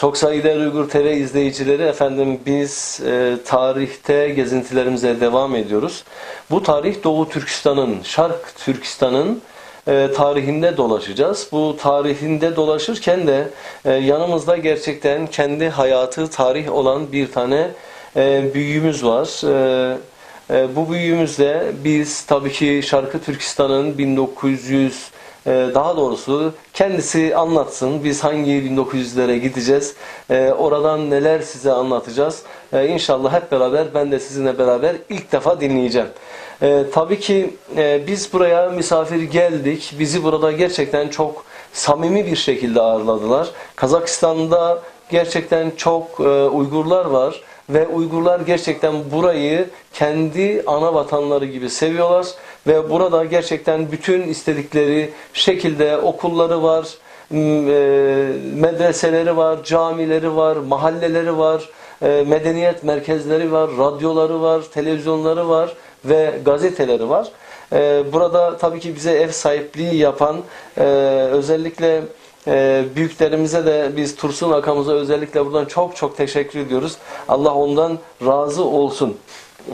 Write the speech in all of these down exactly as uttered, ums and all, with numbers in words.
Çok saygıdeğer Uygur T V izleyicileri, efendim biz e, tarihte gezintilerimize devam ediyoruz. Bu tarih Doğu Türkistan'ın, Şark Türkistan'ın e, tarihinde dolaşacağız. Bu tarihinde dolaşırken de e, yanımızda gerçekten kendi hayatı tarih olan bir tane e, büyüğümüz var. E, e, bu büyüğümüzle biz tabii ki Şarkı Türkistan'ın bin dokuz yüz, e, daha doğrusu kendisi anlatsın, biz hangi bin dokuz yüzlere gideceğiz, e, oradan neler size anlatacağız. E, inşallah hep beraber, ben de sizinle beraber ilk defa dinleyeceğim. E, tabii ki e, biz buraya misafir geldik. Bizi burada gerçekten çok samimi bir şekilde ağırladılar. Kazakistan'da gerçekten çok e, Uygurlar var ve Uygurlar gerçekten burayı kendi ana vatanları gibi seviyorlar ve burada gerçekten bütün istedikleri şekilde okulları var, m- e, medreseleri var, camileri var, mahalleleri var, e, medeniyet merkezleri var, radyoları var, televizyonları var ve gazeteleri var. E, burada tabii ki bize ev sahipliği yapan, e, özellikle e, büyüklerimize de biz, Tursun Akamıza özellikle buradan çok çok teşekkür ediyoruz. Allah ondan razı olsun.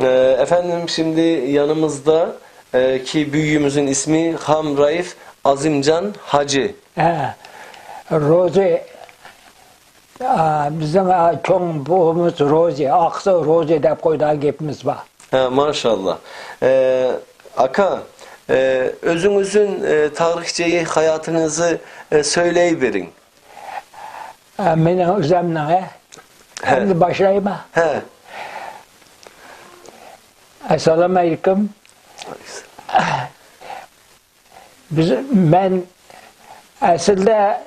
E, efendim, şimdi yanımızda e, ki büyüğümüzün ismi Ham Raif Azimcan Hacı. Hə, Rozi, ə, bizim ə, çoğ boğumuz Rozi, aqsı Rozi dep qoydan gepimiz var. Ha, maşallah. E, Aka, e, özünüzün e, tarihçeyi hayatınızı e, söyleyiverin. Ə, menim özümnüň, hə? Hə. Endi başlayma. Hə. Assalamu alaykum. Biz, men aslında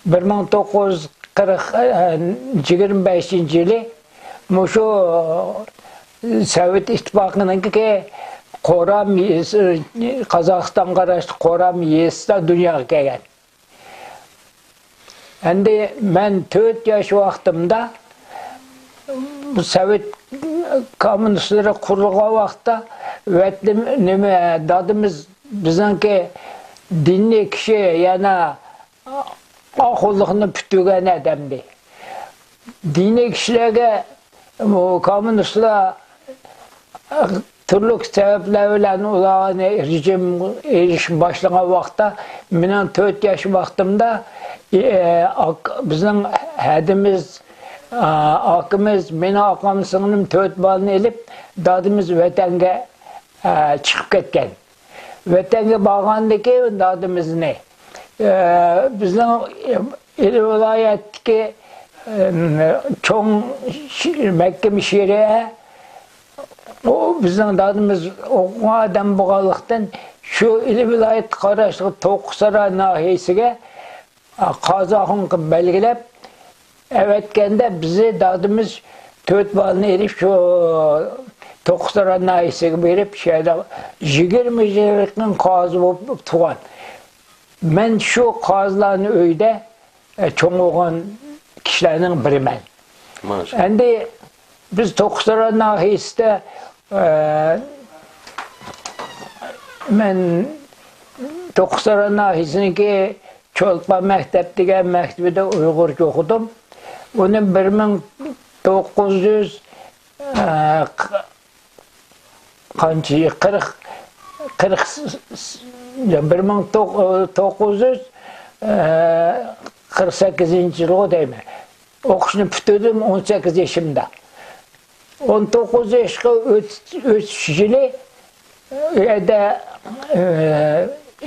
bir ming to'qqiz yuz qirq, e, yigirma beshinchi yili mushu Sovet Ittifoqininkiki Qoram, Qozog'istonga qarashli Qoram yezida dunyoga kelgan. Endi men to'rt yosh vaqtimda bu Sovet kommunistlari qurilgan vaqtda vatnim-, nima, dadimiz bizningki diniy kishi, yana oxunliqni putgan odamdi. Diniy kishilarga bu kommunistlar turli sabablar bilan ularni rejim erish boshlagan vaqtda, mening to'rt yosh vaqtimda, e, ak-, bizning hadimiz, a, akamiz, meni oqam singlim to'rt bolani ilib, dadimiz vatanga, a, chiqib ketgan. Vatanga borgandan keyin dadimizni, e, bizning, e, Ili viloyatdagi, em, cho'ng shi-, Makka Sheri'a, u bizning dadimiz o'qigan odam bo'lganlikdan, shu Ili viloyatga qarashli To'qqisaroy nohiyasiga, a, qozi oxun qilib belgilab, avatganda bizni dadimiz to'rt bolani ilib shu To'qqisaroy nohiyasiga berib, shu yerda yigirma yilga yaqin qozi bo'lib turgan. Men shu qozilarni uyida, e, cho'ng bo'lgan kishilarning biriman. Maşallah. Endi biz To'qqisaroy nohiyasida, e, men To'qqisaroy nohiyasiniki Cho'lpon maktab degan maktabida uyg'urcha o'qidim. Uni bir ming to'qqiz yuz, e, qancha, qirq, qirq, bir ming to'qqiz yuz qirq sakkizinchi yilg'u deyman. O'qishni puturdim o'n sakkiz yoshimda. O'n to'qqiz yoshga o't-, o'tish yili u yerda, e,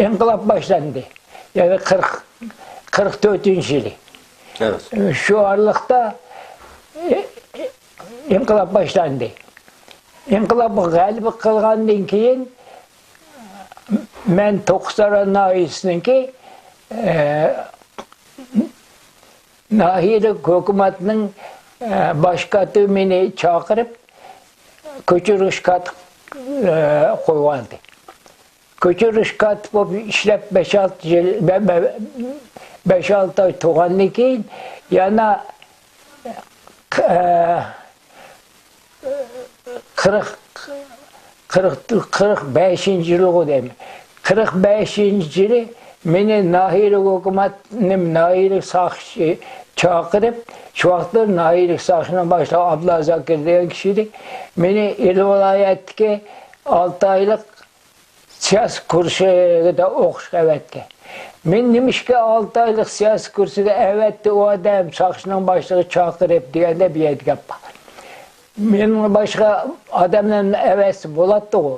inqilob boshlandi. Ya'ni qirq, qirq to'rtinchi yili. Evet. Shu oraliqda, e, inqilob boshlandi. Inqilob g'alaba qilgandan keyin men To'qqisaroy nohiyasiniki, e, nohiyalik hukumatning, e, bosh kotibi meni chaqirib, ko'chirish kotib, e, qo'ygandik. Ko'chirish kotib bo'lib ishlab besh-olti yil, be-, be-, besh-olti oy turgandan keyin yana, e, qirq, qirq, qirq beshinchi yilg'u deyman. Qirq beshinchi yili meni nohiyalik hukumat, nim-, nohiyalik soqchi چاقىرىپ، شۇ ۋاقىتتا ناھىيەلىك ساقچىنىڭ باشلىقى ئابدۇللا زاكىر دېگەن كىشى ئىدى. مېنى ئىلى ۋىلايەتتىكى ئالتە ئايلىق سىياسىي كۇرسىغا ئوقۇشقا ئەۋەتكەن. مېنى نېمىشقا ئالتە ئايلىق سىياسىي كۇرسىغا ئەۋەتتى ئۇ ئادەم، ساقچىنىڭ باشلىقى چاقىرىپ دېگەندە بۇ يەردە گەپ بار. مېنىڭ باشقا ئادەملەرنى ئەۋەتسە بولاتتىغۇ.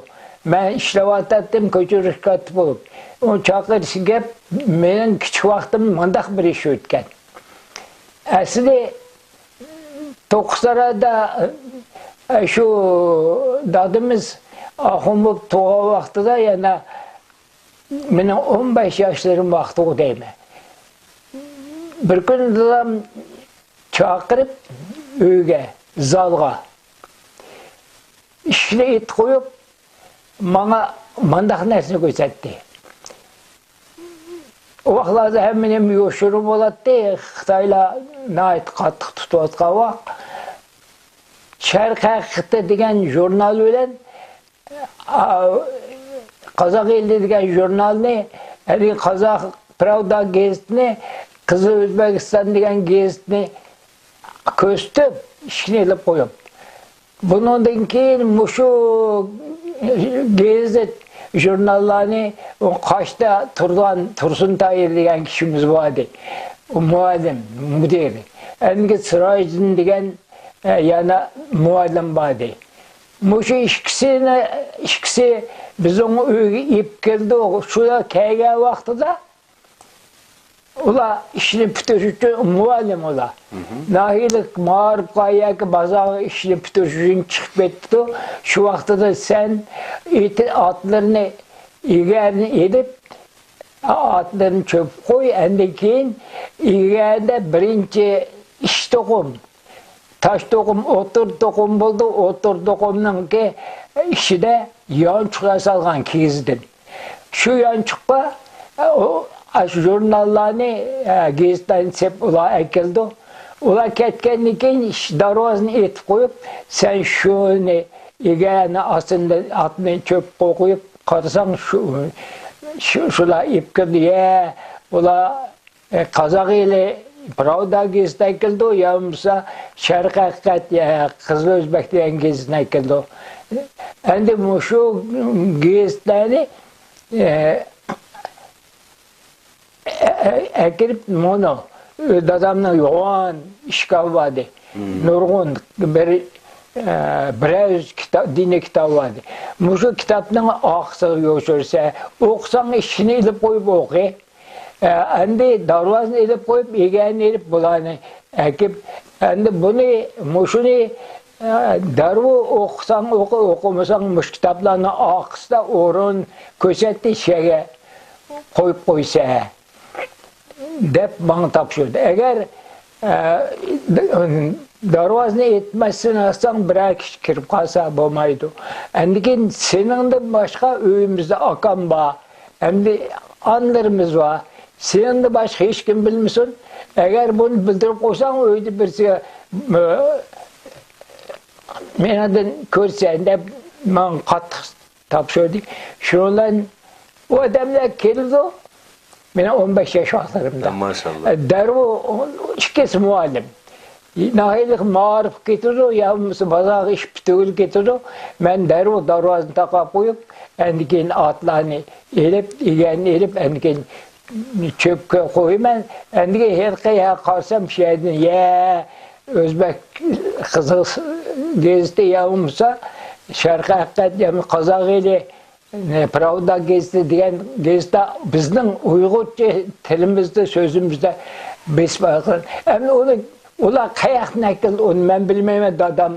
مەن ئىشلەۋاتاتتىم، كۆچۈرۈشكە كاتتا بولۇپ. ئۇنى چاقىرىش گەپ، مېنىڭ كىچىك ۋاقتىمدا مۇنداق بىر ئىش ئۆتكەن. ئەسلى توققۇزسارايدا، ئە، شۇ دادىمىز ئاخۇن بولۇپ تۇغان ۋاقتىدا يەنە مېنىڭ ئون بەش ياشلىرىم ۋاقتىغۇ دەيمەن. بىر كۈنى دادام چاقىرىپ ئۆيگە، زالغا ئىشىكنى ئېتىپ قويۇپ، ماڭا مانداق نەرسىنى كۆرسەتتى. ئۇ ۋاقىتلاردا ھەممە نېمە يوشۇرۇن بولاتتى، خىتايلار ناھايىتى قاتتىق تۇتۇۋاتقان ۋاق. شەرق ھەقىقىتى دېگەن ژۇرنال بىلەن، ئا، قازاق ئېلى دېگەن ژۇرنالنى، ھەرى قازاق پراۋدا گېزىتىنى، قىزىل ئۆزبېكىستان دېگەن گېزىتنى كۆرسىتىپ، ئىشىكنى ئېلىپ قويۇپ، بۇنىڭدىن كېيىن مۇشۇ گېزىت، ژۇرناللارنى ئۇ قاشتا تۇرغان تۇرسۇن تايىر دېگەن كىشىمىز بار ئىدى. ئۇ مۇئەللىم، مۇدىر. ئەندىكى سىراجىدىن دېگەن، ئە، يەنە مۇئەللىم بار ئىدى. مۇشۇ ئىككىسىنى، ئىككىسى بىزنىڭ ئۆيگە ئېلىپ كەلدى. شۇلار كەلگەن ۋاقتىدا ئۇلار ئىشنى پۈتتۈرۈش ئۈچۈن، مۇئەللىم ئۇلار. ناھىيەلىك مائارىپقا ياكى بازارغا ئىشنى پۈتتۈرۈش ئۈچۈن چىقىپ كېتىدۇ. شۇ ۋاقتىدا سەن ئېتى-، ئاتلىرىنى، ئېگەرنى ئېلىپ، ئاتلىرىنى چۆپكە قوي، ئاندىن كېيىن ئېگەردە بىرىنچى ئىش توقۇم، تاش توقۇم، ئوتتۇرا توقۇم بولىدۇ. ئوتتۇرا توقۇمنىڭكى ئىچىدە يانچۇق ياسالغان كىگىزدىن. شۇ يانچۇققا، ئۇ، ئاشۇ ژۇرناللارنى، ئە، گېزىتلەرنى سېلىپ ئۇلار ئەكېلىدۇ. ئۇلار كەتكەندىن كېيىن ئىش-، دەرۋازىنى ئېتىپ قويۇپ، سەن شۇنى ئېگەرنى ئاستىنى، ئاتنى چۆپكە قويۇپ قارىساڭ، شۇ، شۇ، شۇلار ئېلىپ كىردى. يە، ئۇلار ئە، قازاق ئېلى پىراۋدا گېزىتى ئەكېلىدۇ، يا بولمىسا شەرقىي ھەقىقەت، يا قىزىل ئۆزبەك دېگەن گېزىتنى ئەكېلىدۇ. ئەمدى مۇشۇ گېزىتلەرنى، ئە، ئە، ئە، ئەكىرىپ مۇنۇ دادامنىڭ يوغان ئىشكاپى بار ئىدى. نۇرغۇن بىر، ئە، بىرەر يۈز كىتاب، دىنىي كىتاب بار ئىدى. مۇشۇ كىتابنىڭ ئارقىسىغا يوشۇرسا، ئوقۇساڭ ئىشىكنى ئېلىپ قويۇپ ئوقۇي. ئە، ئەمدى دارۋازىنى ئېلىپ قويۇپ، ئىگەنى ئېلىپ، بۇلارنى ئەكىپ، ئەمدى بۇنى، مۇشۇنى، ئە، دەرۋۇ ئوقۇساڭ ئوقۇ، ئوقۇمىساڭ مۇشۇ كىتابلارنىڭ ئارقىسىدا ئورۇن كۆرسەتتى، شەگە قويۇپ قويسا، دەپ ماڭا تاپشۇردى. ئەگەر، ئە، دارۋازىنى ئېتمەستىن ئالساڭ، بىرەر كىشى كىرىپ قالسا بولمايدۇ. ئەندىكىن سېنىڭدىن باشقا ئۆيىمىزدە ئاكام بار. ئەمدى ئانىلىرىمىز بار. سېنىڭدىن باشقا ھېچكىم بىلمىسۇن. ئەگەر بۇنى بىلدۈرۈپ قويساڭ، ئۆيدە بىرسىگە، ئە، مېنىڭدىن كۆرسە دەپ ماڭا قاتتىق تاپشۇردى. شۇنىڭ بىلەن ئۇ ئادەملەر كېلىدۇ. مېنىڭ ئون بەش ياش ۋاقىتلىرىمدا. ماشاللا. ئە، دەرۋۇ ئىككىسى مۇئەللىم. ناھىيەلىك مائارىپقا كېتىدۇ، يا بولمىسا بازارغا ئىش پۈتتۈرگىلى كېتىدۇ. مەن دەرۋۇ دارۋازىنى تاقاپ قويۇپ، ئەندىن كېيىن ئاتلارنى ئېلىپ، ئىگەننى ئېلىپ، ئەندىن كېيىن چۆپكە قويىمەن. ئەندىن كېيىن ھېلىقى يەرگە قارىسام، شۇ يەردىن، يە، ئۆزبەك قىزىل گېزىتى يا بولمىسا شەرقىي ھەقىقەت، يا قازاق ئېلى، پىراۋدا گېزىتى دېگەن گېزىتتا بىزنىڭ ئۇيغۇرچە تىلىمىزدا، سۆزىمىزدە بېسىپ ئالغان. ئەمدى ئۇنى ئۇلار قاياقتىن ئەكەلدى، ئۇنى مەن بىلمەيمەن، دادام،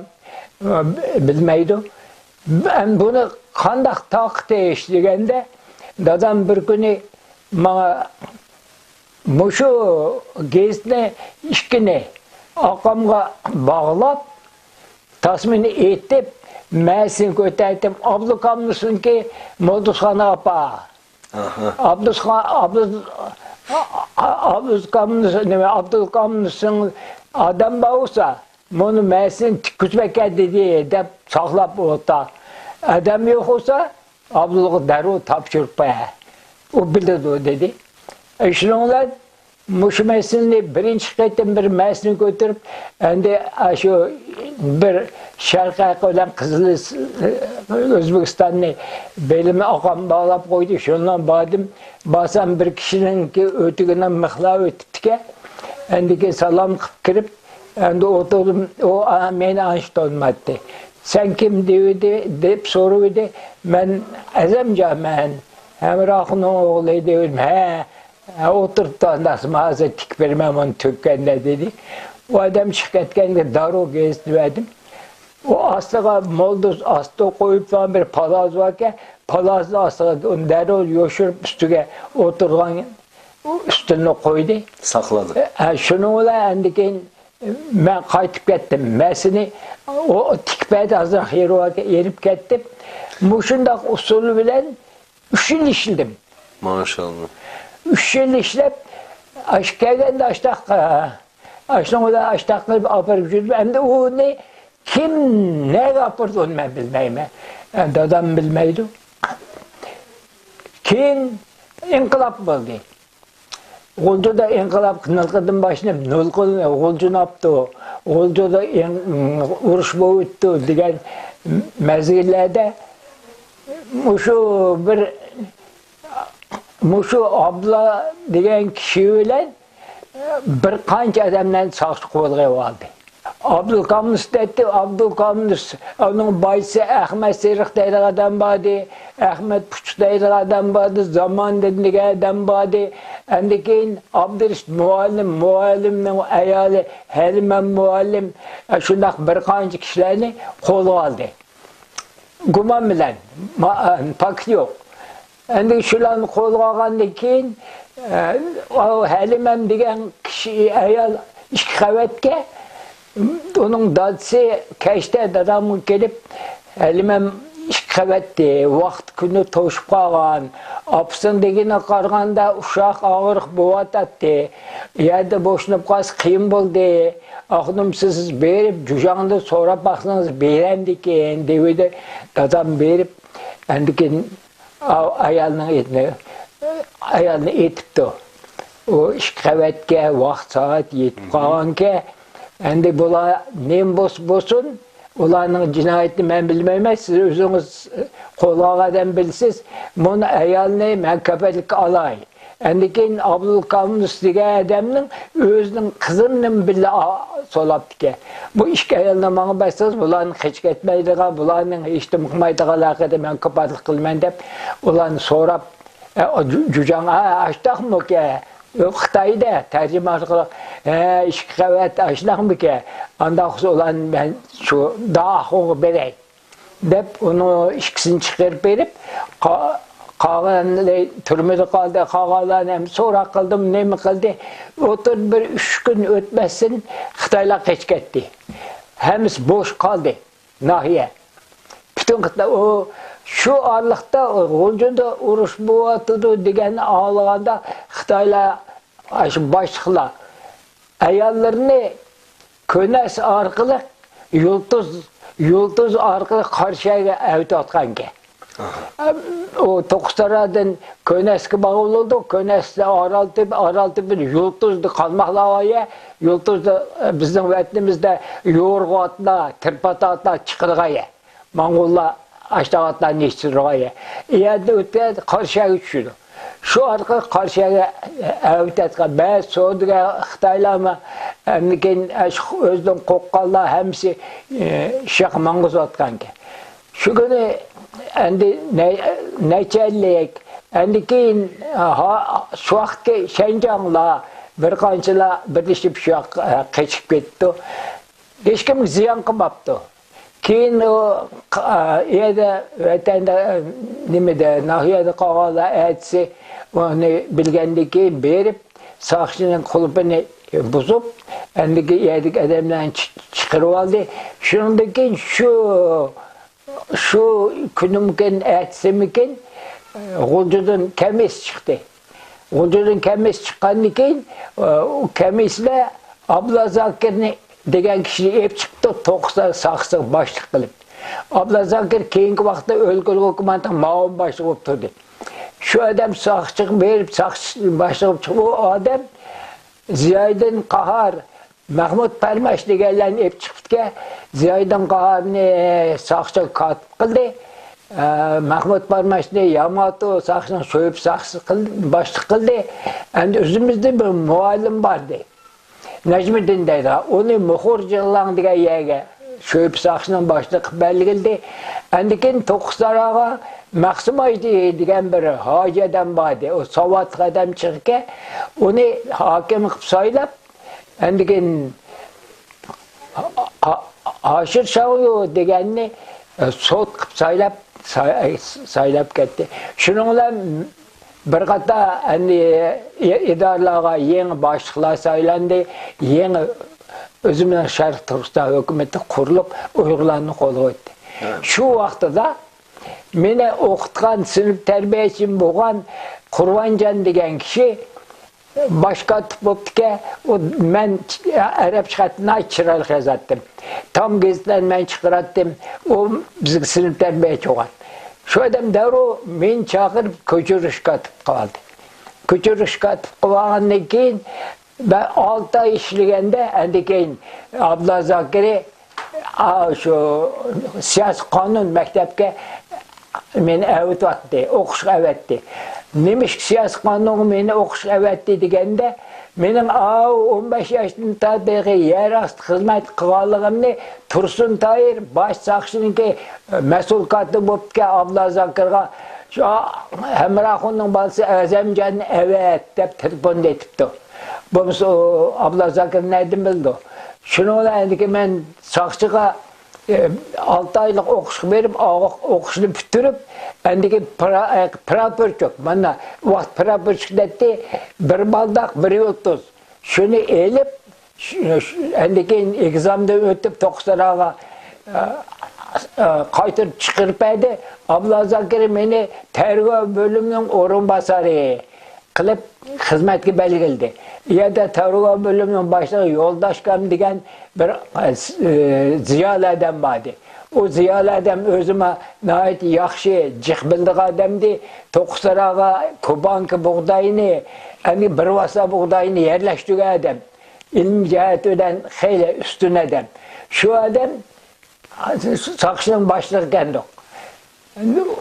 ئە، بىلمەيدۇ. ئەمدى بۇنى قانداق تارقىتىش دېگەندە، دادام بىر كۈنى ماڭا مۇشۇ گېزىتنى ئىككىنى ئارقامغا باغلاپ، تاسمىنى ئېتىپ، مەسىنى كۆتەرتىپ، ئابدۇكامنىسنىڭكى مولدۇزخان ئاپا. ئابدۇسخان، ئابدۇ-، ئابدۇكامنىس، نېمە، ئابدۇكامنىسنىڭ ئادەم بار بولسا، مۇنى مەسىنى تىككۈزۈپ ئەكەل دېدى، دەپ ساقلاپ ئولتۇر. ئادەم يوق بولسا، ئابدۇلغا دەررۇ تاپشۇرۇپ قوي. ئۇ بىلىدۇ، دېدى. شۇنىڭ بىلەن مۇشۇ مەسىلىنى بىرىنچى قېتىم بىر مەسىلىنى كۆتۈرۈپ، ئەمدى ئاشۇ بىر شەرقىي ھالقا بىلەن قىزىل ئۆزبېكىستاننى بېلىمنى ئاغام باغلاپ قويدى. شۇنىڭ باردىم. بارسام، بىر كىشىنىڭكى ئۆتۈكىنى مىخلاپ ئۆتۈپتىكەن. ئەندىكىن سالام قىلىپ كىرىپ، ئەمدى ئولتۇردۇم. ئۇ، ئا، مېنى ئانچە تونۇمايتتى. «سەن كىم؟» دېۋىدى، دەپ سورىۋىدى. «مەن ئەزەمجانمەن، ھەمراخۇننىڭ ئوغلى» دېۋىدىم. «ھە، ھە، ئولتۇرۇپتۇ ئانداقسىمۇ، ھازىر تىكىپ بېرىمەن ئۇنى تۈگكەندە» دېدى. ئۇ ئادەم چىقىپ كەتكەندە دارۇ گېزىتىنى بەردىم. ئۇ ئاستىغا مولدا ئاستا قويۇپ تۇرغان بىر پالاز باركەن، پالازنى ئاستىغا ئۇنى دەررۇ يوشۇرۇپ ئۈستىگە ئولتۇرغان ئۈستىلىنى قويدى. ساقلىدى. ھە، شۇنىڭ بىلەن ئەندىكىن مەن قايتىپ كەتتىم. مەسىلىنى ئۇ تىكىپ بەردى، ئازراق يېرى باركەن، ئېلىپ كەتتىم. مۇشۇنداق ئۇسۇل بىلەن ئۈچ يىل ئىشلىدىم. ماشاللا. ئۈچ يىل ئىشلەپ، ئاشۇ كەلگەندە ئاشتاق، ئاشۇنىڭ بىلەن ئاشتاق قىلىپ ئاپىرىپ يۈردۈم. ئەمدى ئۇنى كىم نەگە ئاپىرىدۇ، ئۇنى مەن بىلمەيمەن. دادام بىلمەيدۇ. كېيىن ئىنقىلاب بولدى. غۇلجىدا ئىنقىلاب نىلقىدىن باشلىنىپ، نىلقىدىن غۇلجىنى ئاپتۇ. غۇلجىدا ئىن-، ئۇرۇش بولۇۋېتىپتۇ دېگەن مەزگىللەردە مۇشۇ بىر، مۇشۇ ئابلا دېگەن كىشى بىلەن بىر قانچە ئادەملەرنى ساقچى قولغا ئېلىۋالدى. ئابدۇل كامۇنىست دەيتتى، ئابدۇل كامۇنىست، ئۇنىڭ بايىسى ئەخمەت سېرىق دەيدىغان ئادەم بار ئىدى، ئەخمەت پۇچۇق دەيدىغان ئادەم بار ئىدى، زاماندىن دېگەن ئادەم بار ئىدى. ئاندىن كېيىن ئابدۇرېشىت مۇئەللىم، مۇئەللىمنىڭ ئايالى ھەلىمە مۇئەللىم، شۇنداق بىر قانچە كىشىلەرنى قولغا ئالدى. گۇمان بىلەن، ما-، پاكىت يوق. ئەندى شۇلارنى قولغا ئالغاندىن كېيىن، ئە، ئۇ ھەلىمەم دېگەن كىشى، ئايال ئىككى قەۋەتكە، ئۇنىڭ دادىسى كەچتە دادامغا كېلىپ، ھەلىمەم ئىككى قەۋەتتى، ۋاقتى كۈنى توشۇپ قالغان. ئاپىسىنىڭ دېگىنىگە قارىغاندا، ئۇششاق ئاغرىق بولۇۋاتاتتى. يەردە بوشىنىپ قالسا قىيىن بولدى. ئاخۇنۇم، سىز بېرىپ، جۇجاڭدىن سوراپ باقسىڭىز، بېرەمدىكىن، دېۋىدى. دادام بېرىپ، ئەندىكىن ئا-، ئايالنىڭ ئېتىنى، ئايالنى ئېتىپتۇ. ئۇ ئىككى قەۋەتكە ۋاقىت سائەت يېتىپ قالغانكەن. ئەندى بۇلار نېمە بولسا بولسۇن، ئۇلارنىڭ جىنايىتىنى مەن بىلمەيمەن، سىز ئۆزىڭىز قولغا ئالغان ئادەم بىلىسىز. مۇنۇ ئايالنى مەن كاپالەتكە ئالاي. ئاندىن كېيىن ئابدۇل كامۇنىست دېگەن ئادەمنىڭ ئۆزىنىڭ قىزىنىمۇ بىللە ئا-، سولاپتىكەن. بۇ ئىككى ئايالنى ماڭا بەرسىڭىز، بۇلارنى قېچىپ كەتمەيدىغان، بۇلارنىڭ ھېچنېمە قىلمايدىغانلىقىنى مەن كاپالەتلىك قىلىمەن دەپ، ئۇلارنى سوراپ، ئە، جۇ-، جۇجاڭ، ھە، ئاشتاقمۇكەن؟ يوق، خىتايدا تەرجىمە ئارقىلىق، ھە، ئىككى قەۋەت ئاشۇنداقمىكەن؟ ئانداق بولسا ئۇلارنى مەن شۇ داخۇغا بېرەي. دەپ، ئۇنىڭ ئىككىسىنى چىقىرىپ بېرىپ، قا-، قالغانلىرى تۈرمىدە قالدى، قالغانلارنى ھەم سوراق قىلدىم، نېمە قىلدى. ئوتتۇرىدا بىر ئۈچ كۈن ئۆتمەستىن خىتايلار قېچىپ كەتتى. ھەممىسى بوش قالدى، ناھىيە. پۈتۈن خىتاي، ئۇ، شۇ ئارىلىقتا غۇلجىدا ئۇرۇش بولۇۋاتىدۇ دېگەننى ئاڭلىغاندا خىتايلار ئاشۇ باشلىقلار ئاياللىرىنى كۆنەس ئارقىلىق يۇلتۇز، يۇلتۇز ئارقىلىق قاراشىگە ئەۋېتىۋاتقانىكەن. ئۇ توققۇزتارادىن كۆنەسكە بارغىلى بولىدۇ. كۆنەستە ئارال تېپىپ، ئارال تېپىپ يۇلتۇزدا قالماقلىق ئايە. يۇلتۇزدا، بىزنىڭ ۋەتىنىمىزدە يورغا ئاتلار، تىرپاتا ئاتلار چىقىدىغان يەر. موڭغۇللار ئاشتاغاتلارنى يېتىشتۈرىدىغان يەر. ئۇ يەردىن ئۆتكەن قاراشىگە چۈشىدۇ. شۇ ئارقىلىق قاراشىگە ئەۋېتىۋاتقان. بەزى سودىگەر خىتايلارمۇ، ئەمدىكىن ئۆزىدىن قورققانلار ھەممىسى، ئى، شۇ ياققا ماڭغۇزۇۋاتقانىكەن. شۇ كۈنى ئەمدى نە-، نەچچەنلىك، ئەمدىكىن، ھا-، شۇ ۋاقىتقى شەنجاڭلار، بىر قانچىلار بىرلىشىپ شۇ ياققا، ئە، قېچىپ كېتىپتۇ. ھېچكىمگە زىيان قىلماپتۇ. كېيىن ئۇ، ئا، يەردە، ۋەتەندە، نېمىدە، ناھىيەدە قالغانلار ئەتىسى ئۇنى بىلگەندىن كېيىن بېرىپ، ساقچىنىڭ قۇلۇپىنى بۇزۇپ، ئەندىكى يەردىكى ئادەملەرنى چى-، چىقىرىۋالدى. شۇنىڭدىن كېيىن شۇ شۇ كۈنىمىكىن، ئەتىسىمىكىن، غۇلجىدىن كەمىس چىقتى. غۇلجىدىن كەمىس چىققاندىن كېيىن، ئۇ كەمىسلەر ئابلا زاكىرنى دېگەن كىشىنى ئېلىپ چىقىپتۇ، توققۇز ساقچىغا باشلىق قىلىپ. ئابلا زاكىر كېيىنكى ۋاقىتتا ئۆلكە ھۆكۈمەتنىڭ مۇئاۋىن باشلىقى بولۇپ تۇردى. شۇ ئادەم ساقچىغا بېرىپ، ساقچى باشلىقى بولۇپ چىقىپ، ئۇ ئادەم زىيادىن قاھار، مەھمۇد پەرماش دېگەنلەرنى ئېلىپ چىقىپتىكەن. زىيادىن قاھارنى ساقچىغا كاتىپ قىلدى. ئە، مەھمۇد پەرماشنى ياماتو ساقچىنىڭ شۆبە ساقچىسى قىل-، باشلىق قىلدى. ئەمدى ئۆزىمىزدە بىر مۇئەللىم بار ئىدى. نەجمىدىن دەيدىغان، ئۇنى مۇخۇر جىڭلاڭ دېگەن يەرگە شۆبە ساقچىنىڭ باشلىقى قىلىپ بەلگىلىدى. ئاندىن كېيىن توققۇزتاراغا مەخسۇم ھاجى دېگەن بىر ھاجى ئادەم بار ئىدى. ئۇ ساۋاتلىق ئادەم چىقىكەن، ئۇنى ھاكىم قىلىپ سايلاپ، ئاندىن كېيىن ھا-، ھا-، ھاشىر شاۋيۇ دېگەننى، ئە، سوت قىلىپ سايلاپ، ساي-، سايلاپ كەتتى. شۇنىڭ بىلەن بىر قاتار ئەمدى ئى-، ئىدارىلەرگە يېڭى باشلىقلار سايلاندى، يېڭى ئۆزىمىزنىڭ شەرقىي تۈركىستان ھۆكۈمىتى قۇرۇلۇپ، ئۇيغۇرلارنى قولغا ئۆتتى. ھە. شۇ ۋاقتىدا مېنى ئوقۇتقان سىنىپ تەربىيەچىم بولغان قۇربانجان دېگەن كىشى باش كاتىپ بوپتىكەن. ئۇ، مەن ئەرەبچە خەتنى ناھايىتى چىرايلىق يازاتتىم. تام گېزىتلەرنى مەن چىقىراتتىم. ئۇ بىزگە سىنىپ تەربىيەچى بولغان. شۇ ئادەم دەررۇ مېنى چاقىرىپ، كۆچۈرۈش كاتىپ قىلىۋالدى. كۆچۈرۈش كاتىپ قىلىۋالغاندىن كېيىن، مەن ئالتە ئاي ئىشلىگەندە، ئاندىن كېيىن ئابلا زاكىرى، ئا، شۇ سىياسىي قانۇن مەكتەپكە مېنى ئەۋېتىۋاتتى، ئوقۇشقا ئەۋەتتى. نېمىشقا سىياسىي قانۇنغا مېنى ئوقۇشقا ئەۋەتتى دېگەندە، مېنىڭ ئاۋۇ ئون بەش ياشتىن تارتىپ يەر ئاستى خىزمەت قىلغانلىقىمنى تۇرسۇن تاھىر باش ساقچىنىڭكى مەسئۇل كاتىپى بوپتىكەن ئابلا زاكىرغا، شۇ ھەمراخۇننىڭ بالىسى ئەزەمجاننى ئەۋەت دەپ تېلېفوندا ئېيتىپتۇ. بولمىسا ئۇ ئابلا زاكىر نەدىن بىلىدۇ؟ شۇنىڭ بىلەن ئەندىكىن مەن ساقچىغا، ئە، ئالتە ئايلىق ئوقۇشقا بېرىپ، ئا-، ئوقۇشنى پۈتتۈرۈپ، ئەندىكىن پرا-، ئە، پراپورچۇك، مانا ۋاقىت پراپورچۇك دەيتتى، بىر بالداق، بىر يۇلتۇز. شۇنى ئېلىپ، شۇ، شۇ، ئەندىكىن ئېگزامدىن ئۆتۈپ، توققۇزتاراغا، ئە، ئە، قايتۇرۇپ چىقىرىپ بەردى. ئابلا زاكىر مېنى تەرگە بۆلۈمىنىڭ ئورۇنباسارى قىلىپ خىزمەتكە بەلگىلىدى. ئۇ يەردە تەرگە بۆلۈمىنىڭ باشلىقى يولداشكام دېگەن بىر، ئە، زىيالىي ئادەم بار ئىدى. ئۇ زىيالىي ئادەم ئۆزىمۇ ناھايىتى ياخشى جىق بىلىدىغان ئادەمدى. توققۇزتاراغا كوبانكا بۇغداينى، ئەنە بىر ۋاسا بۇغداينى يەرلەشتۈرگەن ئادەم. ئىلمىي جەھەت بىلەن خېلى ئۈستۈن ئادەم. شۇ ئادەم ساقچىنىڭ باشلىقى ئىكەندۇق.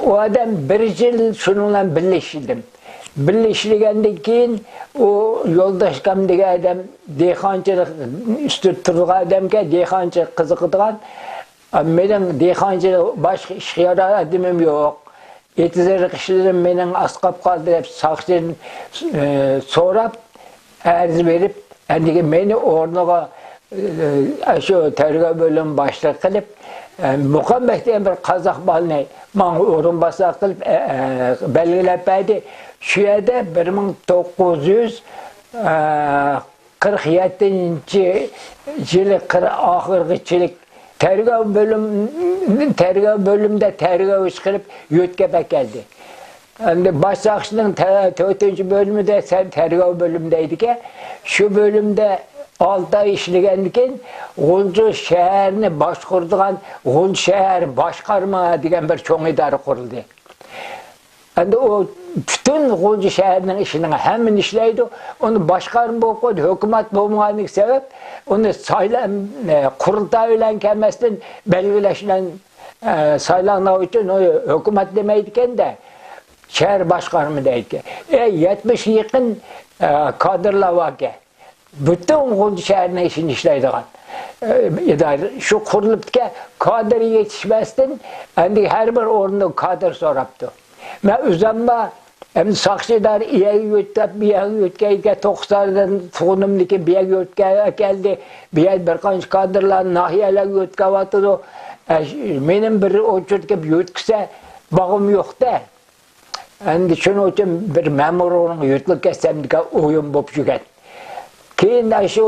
ئۇ ئادەم بىر يىل شۇنىڭ بىلەن بىللە ئىشلىدىم. بىللە ئىشلىگەندىن كېيىن ئۇ يولداشكام دېگەن ئادەم دېھقانچىلىق ئۈستىدە تۇرىدىغان ئادەمكەن، دېھقانچىلىققا قىزىقىدىغان. مېنىڭ دېھقانچىلىق، باشقا ئىشقا يارار ئادىمىم يوق. ئېتىز-ئېرىق ئىشلىرىم مېنىڭ ئاستىغا قالدى دەپ ساقچىدىن، ئى، سوراپ، ئەرز بېرىپ، ئەندىكىن مېنى ئورنىغا، ئى، شۇ تەرگە بۆلۈم باشلىقى قىلىپ، ئى، مۇقامبەك دېگەن بىر قازاق بالىنى ماڭا ئورۇنباسار قىلىپ، ئە، ئە، بەلگىلەپ بەردى. شۇ يەردە بىر مىڭ توققۇز يۈز، ئە، قىرىق يەتتىنچى يىلى قىر-، ئاخىرغىچىلىك تەرگەۋ بۆلۈم، تەرگەۋ بۆلۈمىدە تەرگەۋچى قىلىپ يۆتكەپ ئەكەلدى. ئەمدى باش ساقچىنىڭ تە-، تۆتىنچى بۆلۈمىدە سەن تەرگەۋ بۆلۈمى دەيدىكەن. شۇ بۆلۈمدە ئالتە ئاي ئىشلىگەندىن كېيىن، غۇلجا شەھەرنى باشقۇرىدىغان غۇلجا شەھەر باشقارما دېگەن بىر چوڭ ئىدارە قۇرۇلدى. ئەمدى ئۇ پۈتۈن غۇلجا شەھىرىنىڭ ئىشىنىڭ ھەممىنى ئىشلەيدۇ. ئۇنى باشقارما بولۇپ قويدى. ھۆكۈمەت بولمىغانلىقى سەۋەب، ئۇنى سايلا-، ئە، قۇرۇلتاي بىلەن كەلمەستىن بەلگىلەش بىلەن، ئە، سايلانغان ئۈچۈن ئۇنى ھۆكۈمەت دېمەيدىكەن-دە، شەھەر باشقارما دەيدىكەن. ئە، يەتمىشكە يېقىن، ئە، كادىرلار باركەن. پۈتۈن غۇلجا شەھىرىنىڭ ئىشىنى ئىشلەيدىغان، ئى، ئىدارە شۇ قۇرۇلۇپتىكەن. كادىر يېتىشمەستىن، ئەمدى ھەر بىر ئورۇندا كادىر سوراپتۇ. مەن ئۆزۈممۇ ئەمدى ساقچى ئىدارە ئۇ يەرگە يۆتكەپ، بۇ يەرگە يۆتكەيدىكەن، توققۇزتارىدىن تۇغۇنۇمنىڭكى بۇ يەرگە يۆتكەپ ئەكەلدى. بۇ يەردە بىر قانچە كادىرلار ناھىيەلەرگە يۆتكەۋاتىدۇ. ئە، مېنىمۇ بىر ئوچۇرتقا يۆتكىسە، باغىم يوق-دە. ئەمدى شۇنىڭ ئۈچۈن بىر مەمۇر ئورۇنغا يۆتىلىپ كەتسەم دېگەن ئويۇم بولۇپ يۈرگەن. كېيىن شۇ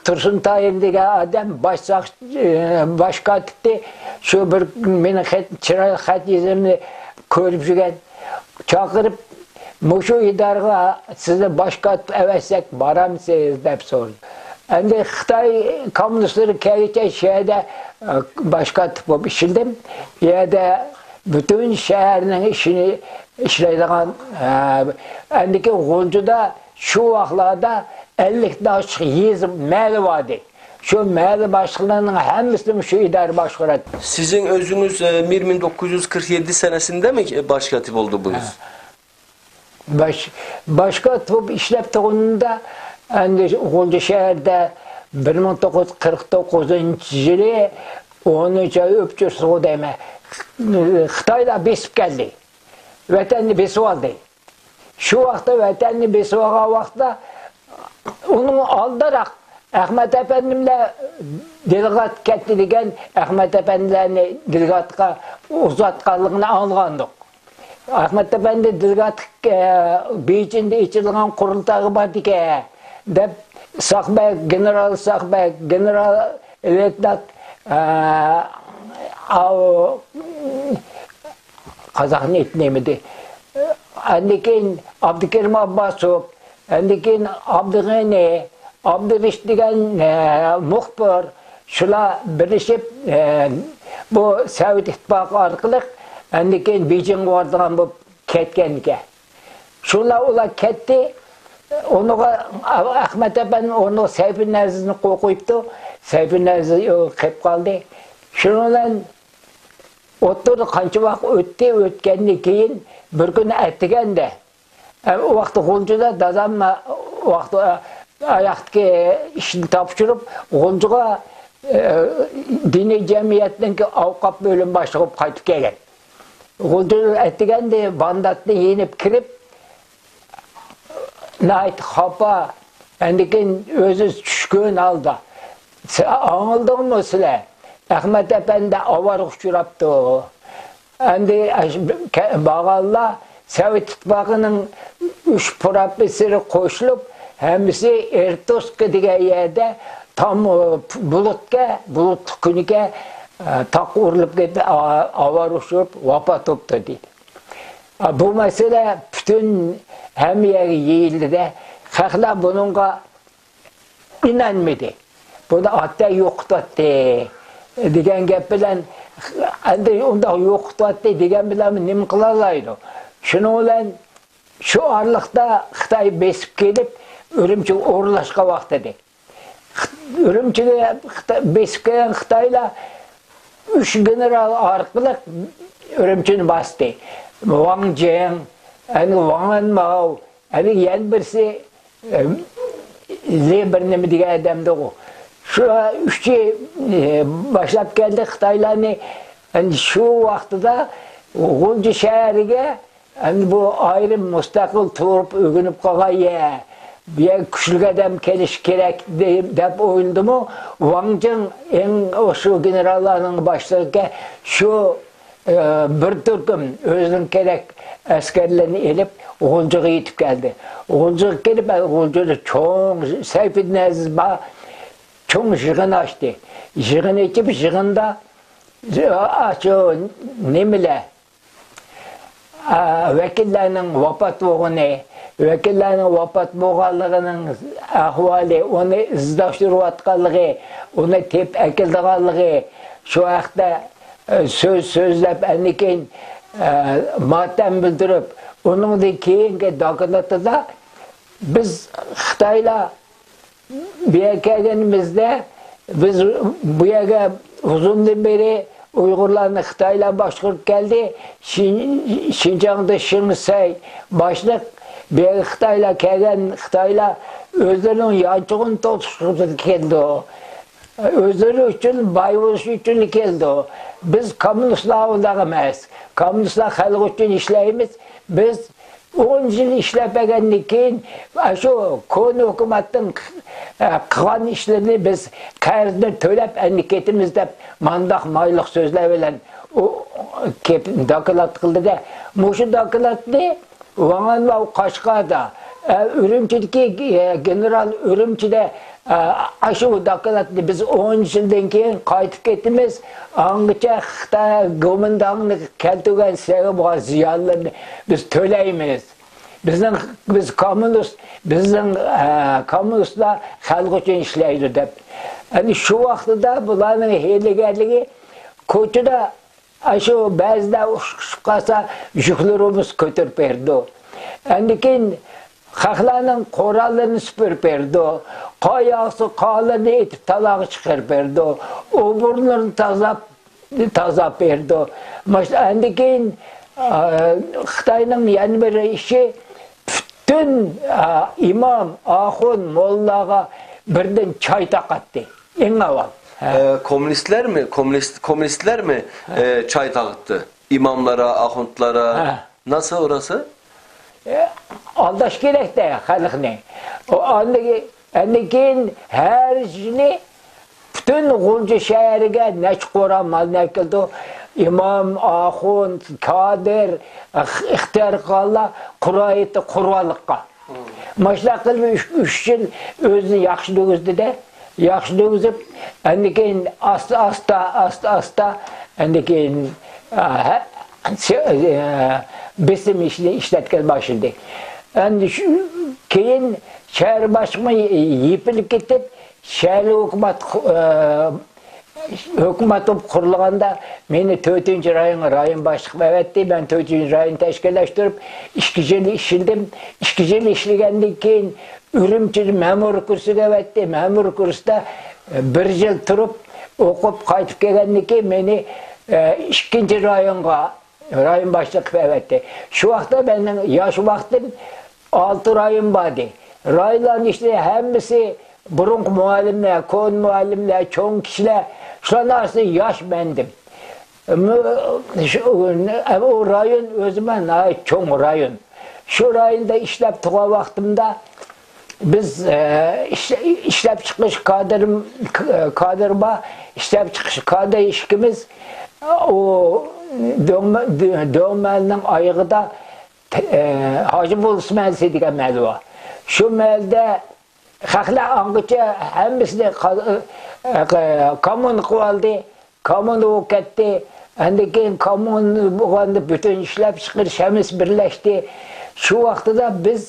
تۇرسۇن تاھىر دېگەن ئادەم باش ساقچى، باش كاتىپى شۇ بىر مېنىڭ خەت، چىرايلىق خەت يېزىمنى كۆرۈپ يۈرگەن. چاقىرىپ، مۇشۇ ئىدارىگە سىزنى باش كاتىپ ئەۋەتسەك بارامسىز دەپ سورىدى. ئەمدى خىتاي كوممۇنىستلىرى كەلگۈچە شۇ يەردە، ئە، باش كاتىپ بولۇپ ئىشلىدىم. ئۇ يەردە پۈتۈن شەھەرنىڭ ئىشىنى ئىشلەيدىغان، ئە، ئەندىكى غۇلجىدا شۇ ۋاقىتلاردا ئەللىكتىن ئاشۇق يېزا، مەھەللە بار ئىدى. شۇ مەھەللە باشلىقلىرىنىڭ ھەممىسىنى شۇ ئىدارە باشقۇراتتى. Sizin özünüz e, bir bin dokuz yüz kırk yedi senesinde mi e, başkatip oldu bu? باش باش كاتىپ بولۇپ ئىشلەپ تۇرغىنىمدا، ئەندى غۇلجا شەھىرىدە بىر مىڭ توققۇز يۈز قىرىق توققۇزىنچى يىلى ئونىنچى ئاي ئۆپچۈرسىغۇ دەيمەن، خىتايلار بېسىپ كەلدى، ۋەتەننى بېسىپ ئالدى. شۇ ۋاقىتتا ۋەتەننى بېسىپ ئالغان ۋاقىتتا ئۇنىڭ ئالدىراق ئەخمەت ئەپەندىملەر دېلېگات كەتتى دېگەن، ئەخمەت ئەپەندىلەرنى دېلېگاتقا ئۇزاتقانلىقىنى ئاڭلىغانىدۇق. ئەخمەت ئەپەندى دېلېگات، ئە، بېيجىڭدا ئېچىلغان قۇرۇلتايغا بارىدىكەن دەپ، ساقبەگ، گېنېرال ساقبەگ، گېنېرال لېيتېنانت، ئە، ئاۋۇ، قازاقنىڭ ئېتى نېمىدى؟ ئاندىن كېيىن ئابدۇكېرىم ئابباسوف، ئاندىن كېيىن ئابدۇغېنى، ئابدۇرېشىت دېگەن، ئە، مۇخبىر، شۇلار بىرلىشىپ، ئە، بۇ سوۋېت ئىتتىپاقى ئارقىلىق ئاندىن كېيىن بېيجىڭغا بارىدىغان بولۇپ كەتكەنىكەن. شۇلار ئۇلار كەتتى. ئۇنىڭغا ئەخمەت ئەپەندى ئورنىغا سەيپۇننەزىرنى قويۇپ قويۇپتۇ. سەيپۇننەزىر قېلىپ قالدى. شۇنىڭ بىلەن ئوتتۇرىدا قانچە ۋاقىت ئۆتتى، ئۆتكەندىن كېيىن بىر كۈنى ئەتىگەندە، ئە، ئۇ ۋاقىتتا غۇلجىدا دادام، ئە، ئۇ ۋاقىتتا، ئە، ئاياغدىكى ئىشنى تاپشۇرۇپ، غۇلجىغا، ئە، دىنىي جەمئىيەتنىڭكى ئاۋقاپ بۆلۈم باشلىقى بولۇپ قايتىپ كەلگەن. غۇلجىدا ئەتىگەندە بامداتنى يېنىپ كىرىپ، ناھايىتى خاپا، ئاندىن كېيىن ئۆزى چۈشكۈن ھالدا، «سىلەر ئاڭلىدىڭمۇ سىلەر؟ ئەخمەت ئەپەندى ئاۋارىغا ئۇچراپتۇ.» ئەمدى ئاشۇ كە-، بارغانلار سوۋېت ئىتتىپاقىنىڭ ئۈچ پروفېسسورى قوشۇلۇپ، ھەممىسى ئىرتۇسكى دېگەن يەردە تام بۇلۇتقا، بۇلۇتلۇق كۈنىگە، ئە، تاغقا ئۇرۇلۇپ كېتىپ، ئا-، ئاۋارە ئۇچۇرۇپ ۋاپات بوپتۇ دېدى. ئا، بۇ مەسىلە پۈتۈن ھەممە يەرگە يېيىلدى-دە، خەقلەر بۇنىڭغا ئىنانمىدى. بۇنى ئاتە يوقىتىۋەتتى دېگەن گەپ بىلەن، ئەمدى ئۇنداق يوقىتىۋەتتى دېگەن بىلەن نېمە قىلالايدۇ؟ شۇنىڭ بىلەن شۇ ئارىلىقتا خىتاي بېسىپ كېلىپ، ئۈرۈمچىگە ئورۇنلاشقان ۋاقتىدى. ئۈرۈمچىگە خىتا-، بېسىپ كەلگەن خىتايلار ئۈچ گېنېرال ئارقىلىق ئۈرۈمچىنى باستى. ۋاڭ جىڭ، ئەنە ۋاڭ ئەنماۋ، ئەنە يەنە بىرسى، ئە، لى بىر نېمە دېگەن ئادەمدىغۇ. شۇ ئۈچى، ئە، باشلاپ كەلدى خىتايلارنى. ئەنە شۇ ۋاقتىدا غۇلجا شەھىرىگە ئەمدى بۇ ئايرىم مۇستەقىل تۇرۇپ ئۆگىنىپ قالغان يەر، بۇ يەرگە كۈچلۈك ئادەم كېلىشى كېرەك دەپ ئويلىدىمۇ، ۋاڭ جىڭ ئەڭ شۇ گېنېراللارنىڭ باشلىقىكەن، شۇ، ئە، بىر تۈركۈم ئۆزىنىڭ كېرەك ئەسكەرلىرىنى ئېلىپ، غۇلجىغا يېتىپ كەلدى. غۇلجىغا كېلىپ، غۇلجىدا چوڭ سەيپىدىن ئەزىز بار، چوڭ يىغىن ئاچتى. يىغىن ئېچىپ، يىغىندا ئاشۇ نېمىلەر، ئا، ۋەكىللەرنىڭ ۋاپات بولغىنى، ۋەكىللەرنىڭ ۋاپات بولغانلىقىنىڭ ئەھۋالى، ئۇنى ئىزدەشتۈرۈۋاتقانلىقى، ئۇنى تېپىپ ئەكېلىدىغانلىقى، شۇ ھەقتە، ئە، سۆز سۆزلەپ، ئاندىن كېيىن، ئە، ماتەم بىلدۈرۈپ، ئۇنىڭدىن كېيىنكى دوكلاتىدا بىز خىتايلار بۇ يەرگە كەلگىنىمىزدە، بىز بۇ يەرگە ئۇزۇندىن بېرى ئۇيغۇرلارنى خىتايلار باشقۇرۇپ كەلدى. شىن-، شىنجاڭدا شېڭ شىسەي باشلىق، بۇ يەرگە خىتايلار كەلگەن، خىتايلار ئۆزلىرىنىڭ يانچۇقىنى توشۇشقا كېلىدۇ. ئۆزلىرى ئۈچۈن، باي بولۇش ئۈچۈن كېلىدۇ. بىز كوممۇنىستلار ئۇنداق ئەمەس. كوممۇنىستلار خەلق ئۈچۈن ئىشلەيمىز. بىز ئون يىل ئىشلەپ بەرگەندىن كېيىن، شۇ كونا ھۆكۈمەتنىڭ، ئە، قىلغان ئىشلىرىنى بىز قەرزنى تۆلەپ ئەمدى كېتىمىز دەپ، مانداق مايلىق سۆزلەر بىلەن ئۇ كېپ-، دوكلات قىلدى-دە. مۇشۇ دوكلاتنى ۋاڭ ئەنماۋ قەشقەردە، ئە، ئۈرۈمچىدىكى، ئە، گېنېرال ئۈرۈمچىدە، ئە، ئاشۇ دوكلاتنى بىز ئون يىلدىن كېيىن قايتىپ كېتىمىز. ئاڭغىچە خىتاي گومىنداڭنى كەلتۈرگەن سەۋەبى بار زىيانلىرىنى بىز تۆلەيمىز. بىزنىڭ، بىز كوممۇنىست، بىزنىڭ، ئە، كوممۇنىستلار خەلق ئۈچۈن ئىشلەيدۇ دەپ. ئەنە شۇ ۋاقتىدا بۇلارنىڭ ھىيلىگەرلىكى، كوچىدا ئاشۇ بەزىدە ئۇششۇق قالسا يۈكلىرىمىز كۆتۈرۈپ بېرىدۇ. ئاندىن كېيىن خەقلەرنىڭ قوراللىرىنى سۈپۈرۈپ بېرىدۇ. قار ياغسا، قارلىرىنى ئېتىپ، تالاغا چىقىرىپ بېرىدۇ. ئوبورلىرىنى تازاپ، تازاپ بېرىدۇ. ماش-، ئاندىن كېيىن، ئا، خىتاينىڭ يەنە بىر ئىشى، پۈتۈن، ئا، ئىمام، ئاخۇن، موللاغا بىردىن چاي تاقاتتى. ئەڭ ئاۋۋال. ھە. ئە، كوممۇنىستلەرمۇ، كوممۇنىست، كوممۇنىستلەرمۇ، ھە. ئە، چاي تاقىتتى؟ ئىماملارغا، ئاخۇنلارغا. ھە. ناسا ئوراسا؟ ئە، ئالداش كېرەك-دە خەلقنى. ئۇ ئاندىن، ئاندىن كېيىن ھەر يىلى پۈتۈن غۇلجا شەھىرىگە نەچچە قورا مالنى ئەكېلىدۇ. ئىمام، ئاخۇن، كادىر، ئىخ-، ئىختىيارخانلار قۇرۇۋېتىدۇ قۇربانلىققا. ماشۇنداق قىلىپ ئۈچ، ئۈچ يىل ئۆزىنى ياخشى دېگۈزدى-دە، ياخشى دېگۈزۈپ، ئاندىن كېيىن ئاستا، ئاستا، ئاستا، ئاستا، ئاندىن كېيىن، ئا، ھە، سى-، ئە، بېسىم ئىشنى ئىشلەتكىلى باشلىدى. ئەمدى شۇ، كېيىن شەھەر باشلىقى يېپىلىپ كېتىپ، شەھەر ھۆكۈمەت، ئە، ھۆكۈمەت بولۇپ قۇرۇلغاندا، مېنى تۆتىنچى رايونغا رايون باشلىقى قىلىپ ئەۋەتتى. مەن تۆتىنچى رايون تەشكىللەشتۈرۈپ، ئىككى يىل ئىشلىدىم. ئىككى يىل ئىشلىگەندىن كېيىن، ئۈرۈمچىدە مەمۇرىي كۇرسىغا ئەۋەتتى. مەمۇرىي كۇرستا بىر يىل تۇرۇپ، ئوقۇپ قايتىپ كەلگەندىن كېيىن، مېنى، ئە، ئىككىنچى رايونغا رايون باشلىقى قىلىپ ئەۋەتتى. شۇ ۋاقىتتا مېنىڭ ياش ۋاقتىم ئالتە رايون بار ئىدى. رايونلارنىڭ ئىچىدە ھەممىسى بۇرۇنقى مۇئەللىملەر، كونا مۇئەللىملەر، چوڭ كىشىلەر، شۇلارنىڭ ئارىسىدا ياش مەندىم. مۇ-، شۇ، ئۇ رايون ئۆزىمۇ ناھايىتى چوڭ رايون. شۇ رايوندا ئىشلەپ تۇرغان ۋاقتىمدا بىز، ئە، ئىش-، ئىشلەپچىقىرىش كادىر، كادىر بار، ئىشلەپچىقىرىش كادىر ئىككىمىز، ئۇ دۆڭمە-، دۆڭمەلنىڭ ئايىغىدا، ئە، ھاجى بولۇس مەھەللىسى دېگەن مەھەللە بار. شۇ مەھەللىدە خەقلەر ئاڭغىچە ھەممىسىنى قا-، ئە، قا-، كامون قىلىۋالدى. كامون بولۇپ كەتتى. ئاندىن كېيىن كامون بولغاندا پۈتۈن ئىشلەپچىقىرىش ھەممىسى بىرلەشتى. شۇ ۋاقتىدا بىز،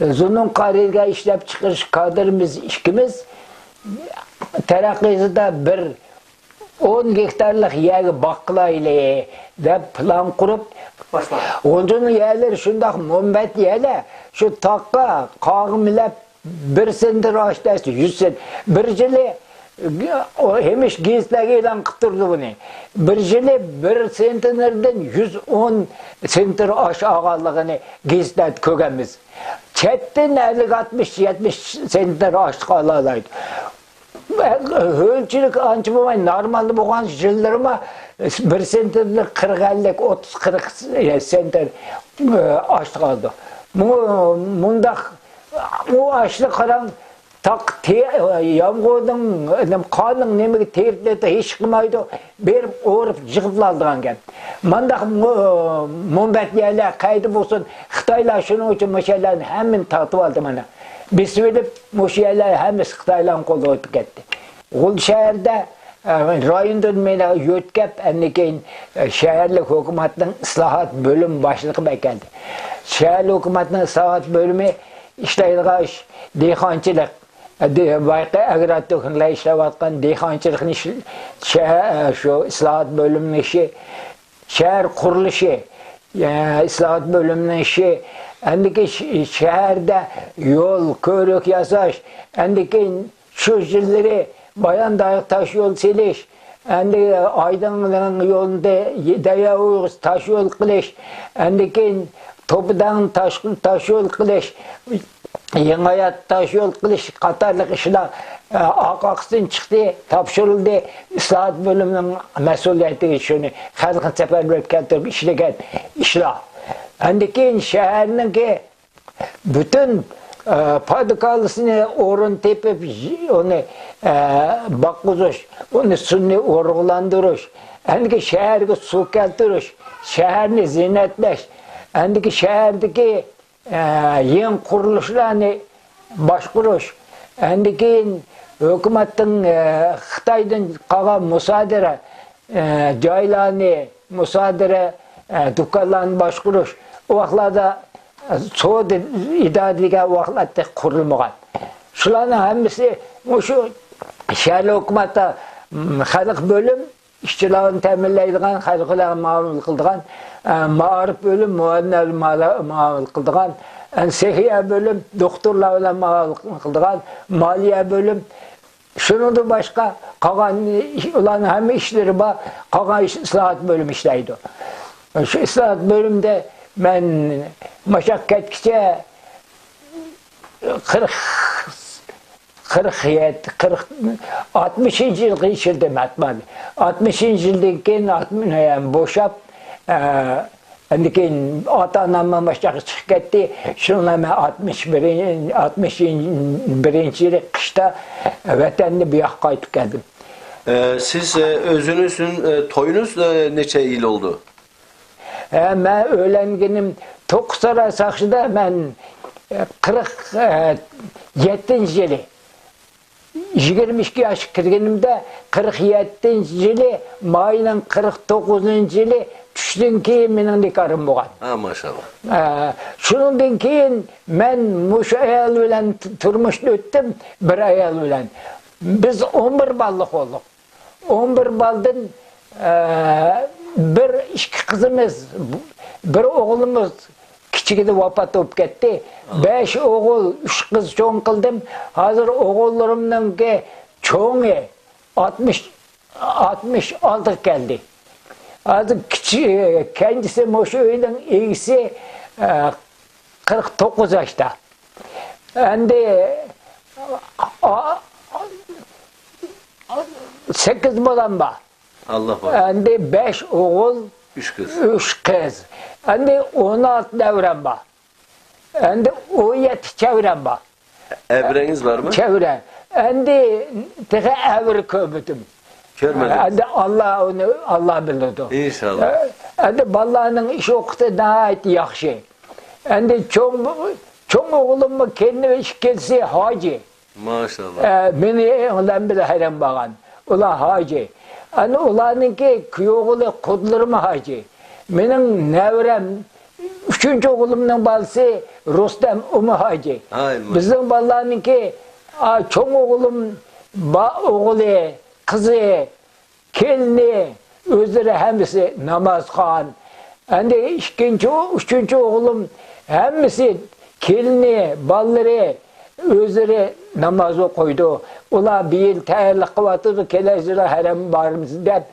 ئە، زۇنۇن قارىيىگە ئىشلەپچىقىرىش كادىرىمىز ئىككىمىز تەرەققىياتىدا بىر ئون گېكتارلىق يەرگە باغ قىلايلى دەپ پىلان قۇرۇپ، باشلاپ. غۇلجىنىڭ يەرلىرى شۇنداق مۇنبەت يەرلەر، شۇ تاغقا قاغا مىلەپ بىر سېنتىر ئاشتى دەسە، يۈز سېنتىر. بىر يىلى، ئۇ ھەمىشە گېزىتلەرگە ئېلان قىلىپ تۇرىدۇ بۇنى. بىر يىلى بىر سېنتىمېتىردىن يۈز ئون سېنتىمېتىر ئاش ئالغانلىقىنى گېزىتلەردە كۆرگەنمىز. چەتتىن ئەللىك، ئاتمىش، يەتمىش سېنتىمېتىر ئاشلىق ئالالايدۇ. ھۆلچىلىك ئانچە بولماي، نورمال بولغان يىللىرىمۇ بىر سېنتىمېتىر قىرىق، ئەللىك، ئوتتۇز، قىرىق سېنتىمېتىر ئاشلىق ئالىدۇ. مۇ-، مۇنداق ئۇ ئاشلىق قاراڭ، تاق تې-، يامغۇرنىڭ، نېمە، قارنىڭ نېمىگە تېگىپ نېتە ھېچ قىلمايدۇ، بېرىپ ئورۇپ يىغىپلا ئالىدىغان گەپ. مانداق مۇ-، مۇنبەت يەرلەر قەيدە بولسۇن، خىتايلار شۇنىڭ ئۈچۈن مۇشۇ يەرلەرنى ھەممىنى تارتىۋالدى مانا. بېسىۋېلىپ، مۇشۇ يەرلەر ھەممىسى خىتايلارنىڭ قولىدا ئۆتۈپ كەتتى. غۇلجا شەھىرىدە، ئە، رايوندىن مېنى يۆتكەپ، ئاندىن كېيىن، ئە، شەھەرلىك ھۆكۈمەتنىڭ ئىسلاھات بۆلۈم باشلىقى بولۇپ كەلدى. شەھەرلىك ھۆكۈمەتنىڭ ئىسلاھات بۆلۈمى ئىشلەيدىغان ئىش دېھقانچىلىق، ئە، دې-، بايىقى ئاگرار تېخنىكلار ئىشلەۋاتقان دېھقانچىلىقنى ئىش-، شەھەر، ئە، شۇ ئىسلاھات بۆلۈمىنىڭ ئىشى، شەھەر قۇرۇلۇشى، ئە، ئىسلاھات بۆلۈمىنىڭ ئىشى، ئاندىن كېيىن ش-، شەھەردە يول، كۆۋرۈك ياساش، ئاندىن كېيىن شۇ يىللىرى بايانداغا تاش يول سېلىش، ئەمدى ئايدىڭنىڭ يولىدا دەريا ئويغۇسى تاش يول قىلىش، ئاندىن كېيىن توپىداڭ تاش، تاش يول قىلىش، يېڭى ھايات تاش يول قىلىش قاتارلىق ئىشلار، ئە، ئارقا-ئارقىسىدىن چىقتى، تاپشۇرۇلدى. ئىسلاھات بۆلۈمىنىڭ مەسئۇلىيىتىگە شۇنى خەلقنى سەپەرۋەر كەلتۈرۈپ ئىشلىگەن ئىشلار. ئاندىن كېيىن شەھەرنىڭكى پۈتۈن، ئە، پادا كالىسىنى ئورۇن تېپىپ، ئۇنى، ئە، باققۇزۇش، ئۇنى سۈنئىي ئۇرۇقلاندۇرۇش، ئەندىكى شەھەرگە سۇ كەلتۈرۈش، شەھەرنى زىننەتلەش، ئەندىكى شەھەردىكى، ئە، يېڭى قۇرۇلۇشلارنى باشقۇرۇش، ئەندىن كېيىن ھۆكۈمەتنىڭ، ئە، خىتايدىن قالغان مۇسادىرە، ئە، جايلارنى، مۇسادىرە، ئە، دۇكانلارنى باشقۇرۇش، ئۇ ۋاقىتلاردا، ئە، سودا ئىدارە دېگەن ۋاقىتلاردا قۇرۇلمىغان. شۇلارنىڭ ھەممىسى مۇشۇ شەھەر ھۆكۈمەتتە، م، خەلق بۆلۈم، ئىشچىلارنى تەمىنلەيدىغان، خەلقلەرگە مۇئامىلە قىلىدىغان، ئە، مائارىپ بۆلۈم، مۇئەللىملەرگە مۇئامىلە قىلىدىغان، ئەنە سېھىيە بۆلۈم، دوختۇرلار بىلەن مۇئامىلە قىلىدىغان، مالىيە بۆلۈم، شۇنىڭدىن باشقا قالغان ئۇلارنىڭ ھەممە ئىشلىرى بار، قالغان ئىش ئىسلاھات بۆلۈمى ئىشلەيدۇ. شۇ ئىسلاھات بۆلۈمىدە مەن ماشاق كەتكىچە قىرىق، قىرىق يەتتە، قىرىق، ئاتمىشىنچى يىلغا ئىشلىدىم ئاتمانى. ئاتمىشىنچى يىلدىن كېيىن ئاتمىنى بوشاپ، ئە، ئاندىن كېيىن ئاتا-ئانام ماشاققا چىقىپ كەتتى. شۇنىڭ بىلەن مەن ئاتمىش بىرىنچى، ئاتمىش بىرىنچى يىلى قىشتا ۋەتەندىن بۇ ياققا قايتىپ كەلدىم. ئە، سىز، ئە، ئۆزىڭىزنىڭ، ئە، تويىڭىز، ئە، نەچچە يىل بولدى؟ ھە، مەن ئۆيلەنگىنىم توققۇزساراي ساقچىدا مەن، ئە، قىرىق يەتتىنچى يىلى، يىگىرمە ئىككى ياشقا كىرگىنىمدە، قىرىق يەتتىنچى يىلى، ماينىڭ قىرىق توققۇزىنچى يىلى چۈشتىن كېيىن مېنىڭ نىكاھىم بولغان. ھە، ماشائاللا. ئە، شۇنىڭدىن كېيىن مەن مۇشۇ ئايال بىلەن ت-، تۇرمۇشتا ئۆتتۈم، بىر ئايال بىلەن. بىز ئون بىر بالىلىق بولدۇق. ئون بىر بالىدىن، ئە، بىر، ئىككى قىزىمىز، بىر ئوغلىمىز كىچىكىدە ۋاپات بولۇپ كەتتى. بەش ئوغۇل، ئۈچ قىز چوڭ قىلدىم. ھازىر ئوغۇللىرىمنىڭكى چوڭى ئاتمىش، ئاتمىش ئالتىغا كەلدى. ھازىر كىچىك، كەنجىسى مۇشۇ ئۆينىڭ ئىگىسى، ئە، قىرىق توققۇز ياشتا. ئەمدى، ئا-، سەككىز بالام بار. ئاللا بار. ئەمدى بەش ئوغۇل، ئۈچ قىز. ئۈچ قىز. ئەمدى ئون ئالتە نەۋرەم بار. ئەمدى ئون يەتتە چەۋرەم بار. ئەۋرەڭىز بارمۇ؟ چەۋرە. ئەمدى تېخى ئەۋرە كۆرمىدىم. كۆرمىدىڭىز؟ ئەمدى ئاللا ئۇنى، ئاللا بىلىدۇ. ئىنشاللا. ئەمدى بالىلارنىڭ ئىش ئوقۇتى ناھايىتى ياخشى. ئەمدى چوڭ، چوڭ ئوغلۇممۇ كېلىنى ئىككىلىسى ھاجى. ماشاللا. ئە، مېنى ئېڭلەم بىلەن ھەيران بولغان. ئۇلار ھاجى. ئەنە ئۇلارنىڭكى كۈيئوغلى قۇدلىرىمۇ ھاجى. مېنىڭ نەۋرەم، ئۈچىنچى ئوغلۇمنىڭ بالىسى رۇستەم، ئۇمۇ ھاجى. ھاي ماشاللا. بىزنىڭ بالىلارنىڭكى، ئا، چوڭ ئوغلۇم، با-، ئوغلى، قىزى، كېلىنى، ئۆزلىرى ھەممىسى نامازخان. ئەمدى ئىككىنچى، ئۈچىنچى ئوغلۇم ھەممىسى، كېلىنى، بالىلىرى ئۆزلىرى ناماز ئوقۇيدۇ. ئۇلار بىر يىل تەييارلىق قىلىۋاتىدۇ، كېلەر يىلى ھەرەمگە بارىمىز دەپ.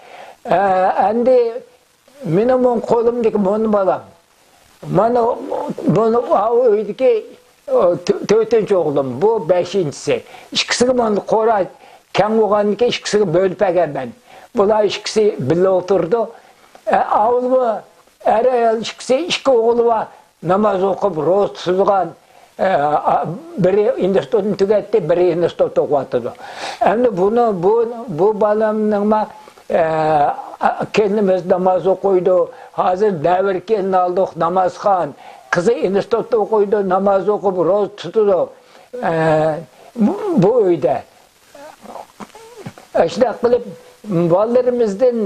ئە، ئەمدى مېنىڭ مۇ-، قولۇمدىكى مۇنۇ بالام. مانا بۇنى، ئا، ئۆيدىكى، ئو، تۆ-، تۆتىنچى ئوغلۇم، بۇ بەشىنچىسى. ئىككىسىگە مانا قورا كەڭ بولغاندىكىن ئىككىسىگە بۆلۈپ بەرگەنمەن. بۇلار ئىككىسى بىللە ئولتۇرىدۇ. ئە، ئاۋۇلمۇ ئەر-ئايال ئىككىسى، ئىككى ئوغلى بار. ناماز ئوقۇپ، روزا تۇتىدىغان، ئە، ئا، بىرى ئىنستىتۇتنى تۈگەتتى، بىرى ئىنستىتۇتتا ئوقۇۋاتىدۇ. ئەمدى بۇنى، بۇ، بۇ بالامنىڭمۇ، ئە، ئا، كېلىنىمىز ناماز ئوقۇيدۇ. ھازىر نەۋرە كېلىن ئالدۇق، نامازخان. قىزى ئىنستىتۇتتا ئوقۇيدۇ، ناماز ئوقۇپ، روزا تۇتىدۇ. ئە، بۇ، بۇ ئۆيدە. ئاشۇنداق قىلىپ، بالىلىرىمىزدىن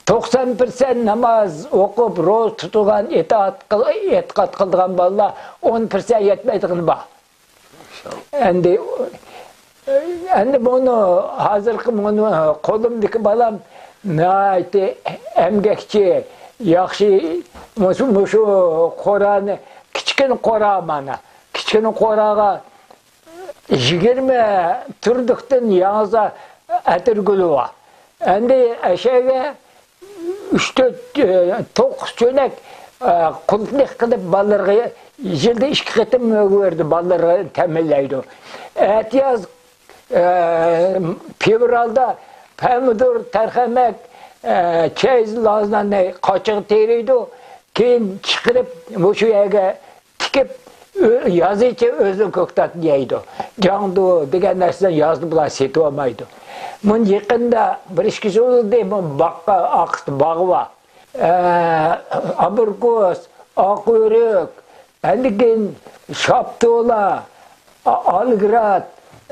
توقسان پىرسەنت ناماز ئوقۇپ، روزا تۇتىدىغان، ئىتائەت قىل-، ئېتىقاد قىلىدىغان بالىلار ئون پىرسەنت يەتمەيدىغىنى بار. ئەمدى، ئەمدى بۇنى، ھازىرقى مۇنۇ قولۇمدىكى بالام ناھايىتى ئەمگەكچى، ياخشى، مۇشۇ، مۇشۇ قورانى، كىچىككىنە قورا مانا. كىچىككىنە قوراغا يىگىرمە تۈرلۈكتىن ياڭزا ئەتىرگۈلى بار. ئەمدى ئەشەگە ئۈچ، تۆت، ئە، توققۇز چۆنەك، ئە، قۇلۇپلۇق قىلىپ بالىلىرىغا يىلدا ئىككى قېتىم مۆگە بېرىدۇ، بالىلىرىغا تەمىنلەيدۇ. ئەتىياز، ئە، فېۋرالدا پەمىدۇر، تەرخەمەك، ئە، چەيزى، لازىناننى قاچىغا تېرىيدۇ. كېيىن چىقىرىپ مۇشۇ يەرگە تىكىپ، ئۆ-، يازىچە ئۆزى كۆكتات يەيدۇ. جاڭدۇ دېگەن نەرسىلەرنى يازدا بۇلار سېتىۋالمايدۇ. مۇنۇ يېقىندا بىر ئىككى يىل بولدى، مۇ باغقا ئاقىتىپ باغى بار. ئە، ئابرىكوس، ئاق ئۆرۈك، ئاندىن كېيىن شاپتۇلا، ئا-، ئالگرات،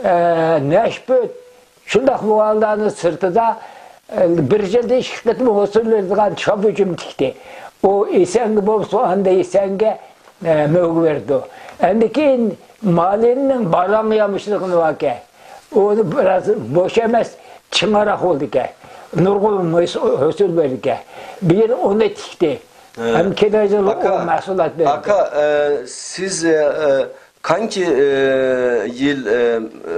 ئە، نەشپۈت، شۇنداق بولغانلارنىڭ سىرتىدا، ئە، بىر يىلدا ئىككى قېتىم ھوسۇل بېرىدىغان شاپ ئۈجۈم تىكتى. ئۇ ئېسەنگە بولسا، ئاندا ئېسەنگە، ئە، مۆگە بېرىدۇ. ئاندىن كېيىن مالىنىڭ باراڭ يامىشىدىغىنى باركەن. ئۇ بىراز بوش ئەمەس، چىڭراق بولىدىكەن. نۇرغۇن ھوس-، ھوسۇل بېرىدىكەن. بىر يىل ئۇنى تىكتى. ھەم كېلەر يىل ئۇ مەھسۇلات بەردى. ئاكا، ئە، سىز، ئە، ئە، قانچە، ئە، يىل، ئە، ئە،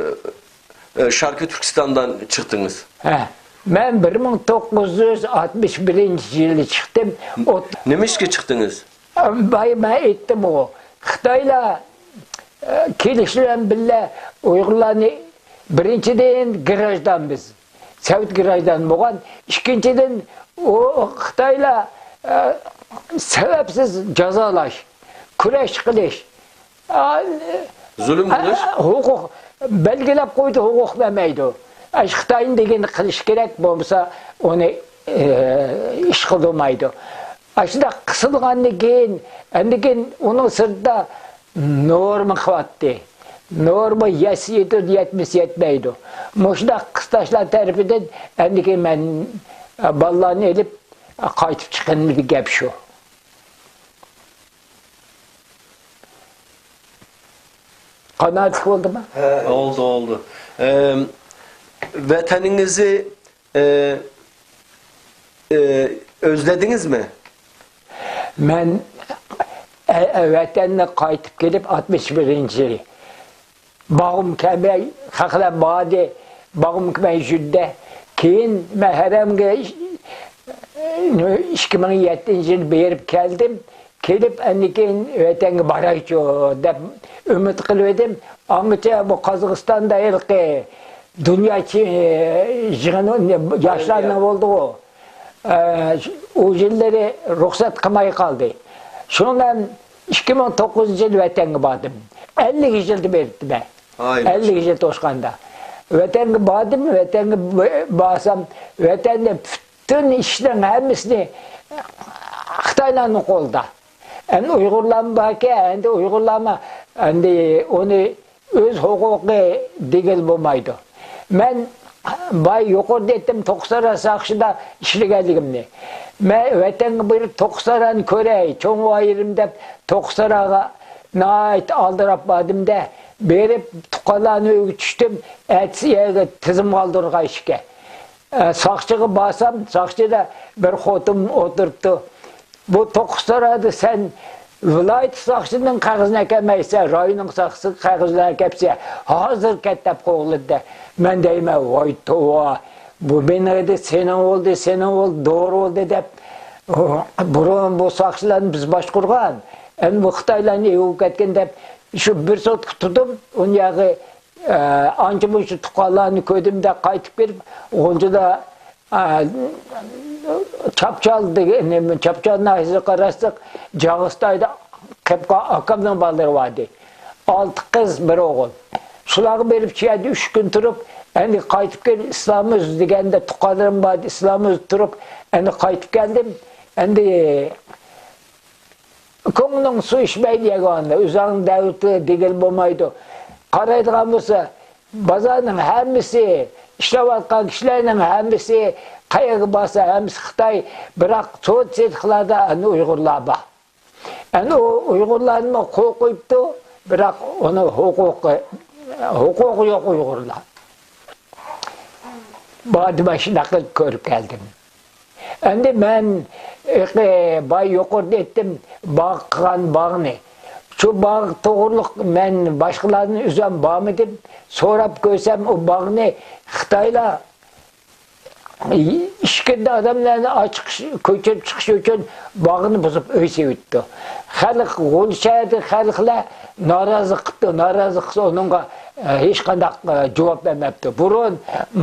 ئە، شەرقىي تۈركىستاندىن چىقتىڭىز؟ ھە، مەن بىر مىڭ توققۇز يۈز ئاتمىش بىرىنچى يىلى چىقتىم. ئوت- نېمە ئىشكە چىقتىڭىز؟ بايا مەن ئېيتتىمغۇ، خىتايلار، ئە، كېلىش بىلەن بىللە ئۇيغۇرلارنى، بىرىنچىدىن، گراژدان بىز، سوۋېت گراژدان بولغان. ئىككىنچىدىن، ئۇ خىتايلار، ئە، سەۋەبسىز جازالاش، كۈرەش قىلىش، ئا، زۇلۇم قىلىش؟ ھوقۇق بەلگىلەپ قويدى، ھوقۇق بەرمەيدۇ. ئاشۇ خىتاينىڭ دېگىنىنى قىلىش كېرەك، بولمىسا ئۇنى، ئە، ئىش قىلدۇرمايدۇ. ئاشۇنداق قىسىلغاندىن كېيىن، ئاندىن كېيىن ئۇنىڭ سىرتىدا نورما قىلىۋاتتى. نورما يەتسە يېتىدۇ، يەتمىسە يەتمەيدۇ. مۇشۇنداق قىستاشلار تەرىپىدىن ئاندىن كېيىن مەن، ئە، بالىلارنى ئېلىپ، ئە، قايتىپ چىققىنىمدىكى گەپ شۇ. قانائەتلىك بولدىما؟ بولدى، بولدى. ئەم، ۋەتىنىڭىزنى، ئە، ئە، ئۆزلىدىڭىزمۇ؟ مەن، ئە، ئە، ۋەتەننى قايتىپ كېلىپ، ئاتمىش بىرىنچى يىلى باغىم كەلمەي، خەقلەر باردى، باغىم كەلمەي يۈردى. كېيىن مەن ھەرەمگە ئىككى مىڭ يەتتىنچى يىلى بېرىپ كەلدىم. كېلىپ، ئەندىن كېيىن ۋەتەنگە بارايچۇ دەپ ئۈمىد قىلىۋىدىم. ئاڭغىچە بۇ قازاقىستاندا ھېلىقى دۇنيا چى-، يىغىنى، ياشلارنىڭ بولدىغۇ. ئە، ئۇ يىللىرى رۇخسەت قىلماي قالدى. شۇنىڭ بىلەن ئىككى مىڭ توققۇزىنچى يىل ۋەتەنگە باردىم. ئەللىك يىلدا بېرىپتىمەن. ئەللىك يىل توشقاندا. ۋەتەنگە باردىم، ۋەتەنگە ب-، بارسام، ۋەتەندە پۈتۈن ئىشنىڭ ھەممىسىنى خىتايلارنىڭ قولىدا. ئەمدى ئۇيغۇرلارمۇ باركەن، ئەمدى ئۇيغۇرلارمۇ ئەمدى ئۇنى ئۆز ھوقۇقى دېگىلى بولمايدۇ. مەن بايا يۇقىرىدا ئېيتتىم، توققۇزتارا ساقچىدا ئىشلىگەنلىكىمنى. مەن ۋەتەنگە بېرىپ توققۇزتارانى كۆرەي، چوڭ بايرىم دەپ توققۇزتاراغا ناھايىتى ئالدىراپ باردىم-دە، بېرىپ تۇغقانلارنىڭ ئۆيىگە چۈشتۈم، ئەتىسى يەرگە تىزىم قالدۇرغان ئىكەن. ئە، ساقچىغا بارسام، ساقچىدا بىر خوتۇن ئولتۇرۇپتۇ. بۇ توققۇزتارادا سەن ۋىلايەت ساقچىنىڭ قەغىزىنى ئەكەلمەيسەن، رايوننىڭ ساقچىسىنىڭ قەغىزىنى ئەكەپسەن، ھازىر كەت دەپ قوغلىدى. مەن دەيمەن، ۋاي توۋا، بۇ مېنىڭ ئىدى، سېنىڭ بولدى، سېنىڭ بولدى، دورا بولدى دەپ، بۇرۇن بۇ ساقچىلارنى بىز باشقۇرغان، ئەمدى بۇ خىتايلارنى ئېگىپ كەتكەن دەپ، شۇ بىر سوتكا تۇردۇم، ئۇنى ياغى ئە، ئانچە-مۇنچە تۇغقانلارنى كۆردۈم-دە، قايتىپ كېلىپ، غۇلجىدا، ئە، چاپچال دېگەن، نېمە، چاپچال ناھىيەسىگە قاراشلىق جاغىستايدا قېلىپ قالغان ئاكامنىڭ بالىلىرى بار ئىدى. ئالتە قىز، بىر ئوغۇل. شۇلارغا بېرىپ، شۇ يەردە ئۈچ كۈن تۇرۇپ، ئەمدى قايتىپ كېلىپ، ئىسلامىز دېگەندە تۇغقانلىرىم بار ئىدى، ئىسلامىز تۇرۇپ، ئەمدى قايتىپ كەلدىم. ئەمدى كۆڭلۈڭ سۇ ئىچمەيدۇ يەگەندە، ئۆزۈڭنىڭ دەۋلىتى دېگىلى بولمايدۇ. قارايدىغان بولسا، بازارنىڭ ھەممىسى، ئىشلەۋاتقان كىشىلەرنىڭ ھەممىسى، قەيەرگە بارسا ھەممىسى خىتاي، بىراق سودا سېتىقلاردا ئەنە ئۇيغۇرلار بار. ئەنە ئۇ ئۇيغۇرلارنىمۇ قول قويۇپتۇ، بىراق ئۇنىڭ ھوقۇقى، ھوقۇقى يوق ئۇيغۇرلار. باردىم، شۇنداق قىلىپ كۆرۈپ كەلدىم. ئەمدى مەن، ئېقى، باي يۇقىرىدا ئېيتتىم، باغ قىلغان باغنى. شۇ باغ توغرۇلۇق مەن باشقىلاردىن ئۆزۈم بارمىدىم. سوراپ كۆرسەم، ئۇ باغنى خىتايلار ئىچكىرىدە ئادەملەرنى ئاچىقىش، كۆچۈرۈپ چىقىش ئۈچۈن باغنى بۇزۇپ ئۆي سېلىۋېتىپتۇ. خەلق، غۇلجا شەھەردىكى خەلقلەر نارازى قىپتۇ، نارازى قىلسا ئۇنىڭغا، ئە، ھېچقانداق، ئە، جاۋاب بەرمەپتۇ. بۇرۇن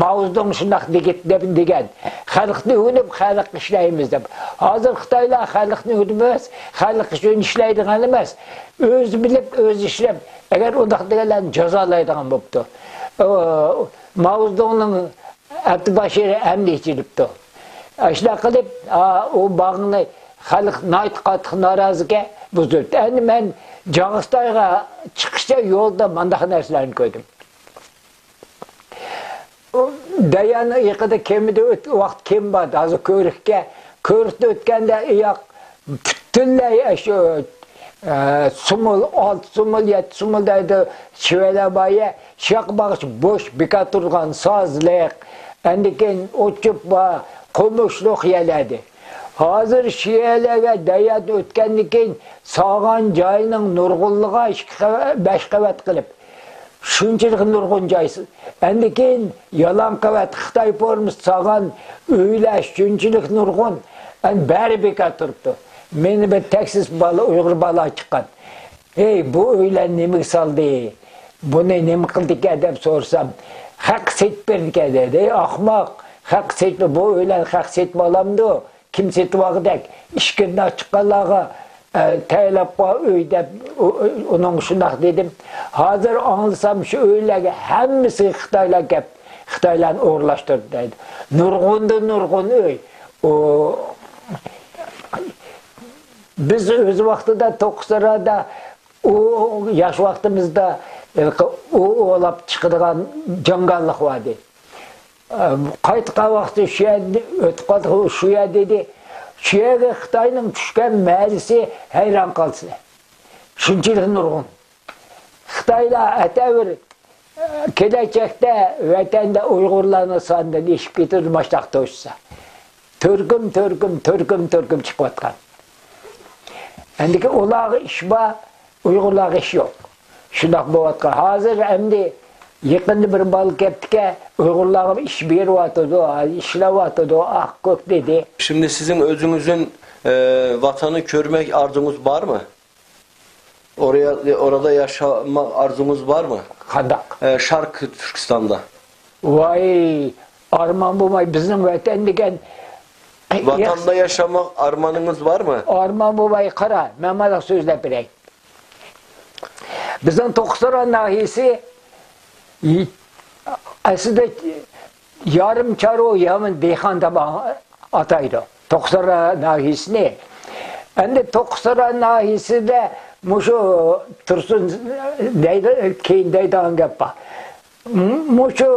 ماۋزېدۇڭ شۇنداق دېگەن، دەپ، دېگەن. خەلقنى ئۆگىنىپ، خەلققە ئىشلەيمىز دەپ. ھازىر خىتايلار خەلقنى ئۆگىنىپ ئەمەس، خەلق ئۈچۈن ئىشلەيدىغان ئەمەس. ئۆزى بىلىپ، ئۆزى ئىشلەپ، ئەگەر ئۇنداق دېگەنلەرنى جازالايدىغان بوپتۇ. ئۇ، ماۋزېدۇڭنىڭ ئەبدۇباشىرى ئەمدى ئېچىلىپتۇ. ئاشۇنداق قىلىپ، ئا، ئۇ باغنى خەلق ناھايىتى قاتتىق نارازىكەن، بۇزۇپتۇ. ئەمدى مەن جاغىستايغا چىقىشتا يولدا مانداق نەرسىلەرنى كۆردۈم. ئۇ دەريانىڭ ئېقىدا كېمىدە ئۆت-، ۋاقىت كېمە بار، ھازىر كۆۋرۈككە. كۆۋرۈكتە ئۆتكەندە ئاياق پۈتۈنلەي شۇ، ئە، سۇمۇل، ئالتە سۇمۇل، يەتتە سۇمۇل دەيدۇ، شىۋەلەر بار يە، شۇياققا بارغۇچە بوش، بىكار تۇرغان، سازلىق، ئاندىن كېيىن ئوت-چۆپ بار، قومۇشلۇق يەرلەردە. ھازىر شىئەلەرگە دەييەدىن ئۆتكەندىن كېيىن سالغان جاينىڭ نۇرغۇنلىقى ئىككى قەۋەت، بەش قەۋەت قىلىپ، شۇنچىلىك نۇرغۇن جاي. ئەندىن كېيىن يالان قەۋەت خىتاي فورمىسى سالغان ئۆيلەر شۇنچىلىك نۇرغۇن. ئەمدى بەرى بىكار تۇرۇپتۇ. مېنى بىر تەكسىس بالا، ئۇيغۇر بالا چىققان. «ھەي، بۇ ئۆيلەرنى نېمىگە سالدى؟ بۇنى نېمە قىلدىكەن؟» دەپ سورىسام، «خەققە سېتىپ بېرىدىكەن» دېدى. «ھەي، ئاخماق، خەققە سېتىپ، بۇ ئۆيلەرنى خەق سېتىپ ئالامدۇ؟ كىم سېتىۋالغۇدەك؟ ئىچكىرىدىن چىققانلارغا، ئە، تەييارلاپ قوي ئۆي» دەپ، ئۇ، ئۇ، ئۇنىڭغا شۇنداق دېدىم. ھازىر ئاڭلىسام، شۇ ئۆيلەرگە ھەممىسىگە خىتايلار كەپ، خىتايلارنى ئورۇنلاشتۇردى دەيدۇ. نۇرغۇندىن نۇرغۇن ئۆي. ئۇ، بىز ئۆز ۋاقتىدا توققۇزتارادا ئۇ ياش ۋاقتىمىزدا، ئۇ ئوۋلاپ چىقىدىغان جاڭگاللىق بار ئىدى. قايتقان ۋاقتى شۇ يەردە ئۆتۈپ قالدى، شۇ يەر دېدى. شۇ يەرگە خىتاينىڭ چۈشكەن مەدىسى ھەيران قالىسىلەر. شۇنچىلىك نۇرغۇن. خىتايلار ئەتەۋىر، كېلەچەكتە ۋەتەندە ئۇيغۇرلارنىڭ سانىدىن ئېشىپ كېتىدۇ، ماشتاق توشسا. تۈركۈم، تۈركۈم، تۈركۈم، تۈركۈم چىقىۋاتقان. ئەندىكى ئۇلارغا ئىش بار، ئۇيغۇرلارغا ئىش يوق. شۇنداق بولۇۋاتقان. ھازىر ئەمدى يېقىندا بىر بالا كەپتىكەن، ئۇيغۇرلارغا ئىش بېرىۋاتىدۇ، ئىشلەۋاتىدۇ، ئاق كۆك دېدى. Şimdi sizin özünüzün e, vatanı görmek arzunuz var mı? Oraya, orada yaşamak arzunuz var mı? قانداق؟ E, Şarkı Türkistan'da. ۋاي، ئارمان بولماي بىزنىڭ ۋەتەن دېگەن. Vatanda yaşamak armanınız var mı? ئارمان بولماي قارا، مەن مانا سۆزلەپ بېرەي. بىزنىڭ توققۇزتارا ناھىيىسى ئەسلىدە يارىم چارۋا، يارىم دېھقان دەپ ئاتايدۇ. توققۇزتارا ناھىيىسىنى. ئەمدى توققۇزتارا ناھىيىسىدە مۇشۇ تۇرسۇن دەيدۇ، كېيىن دەيدىغان گەپ بار. مۇشۇ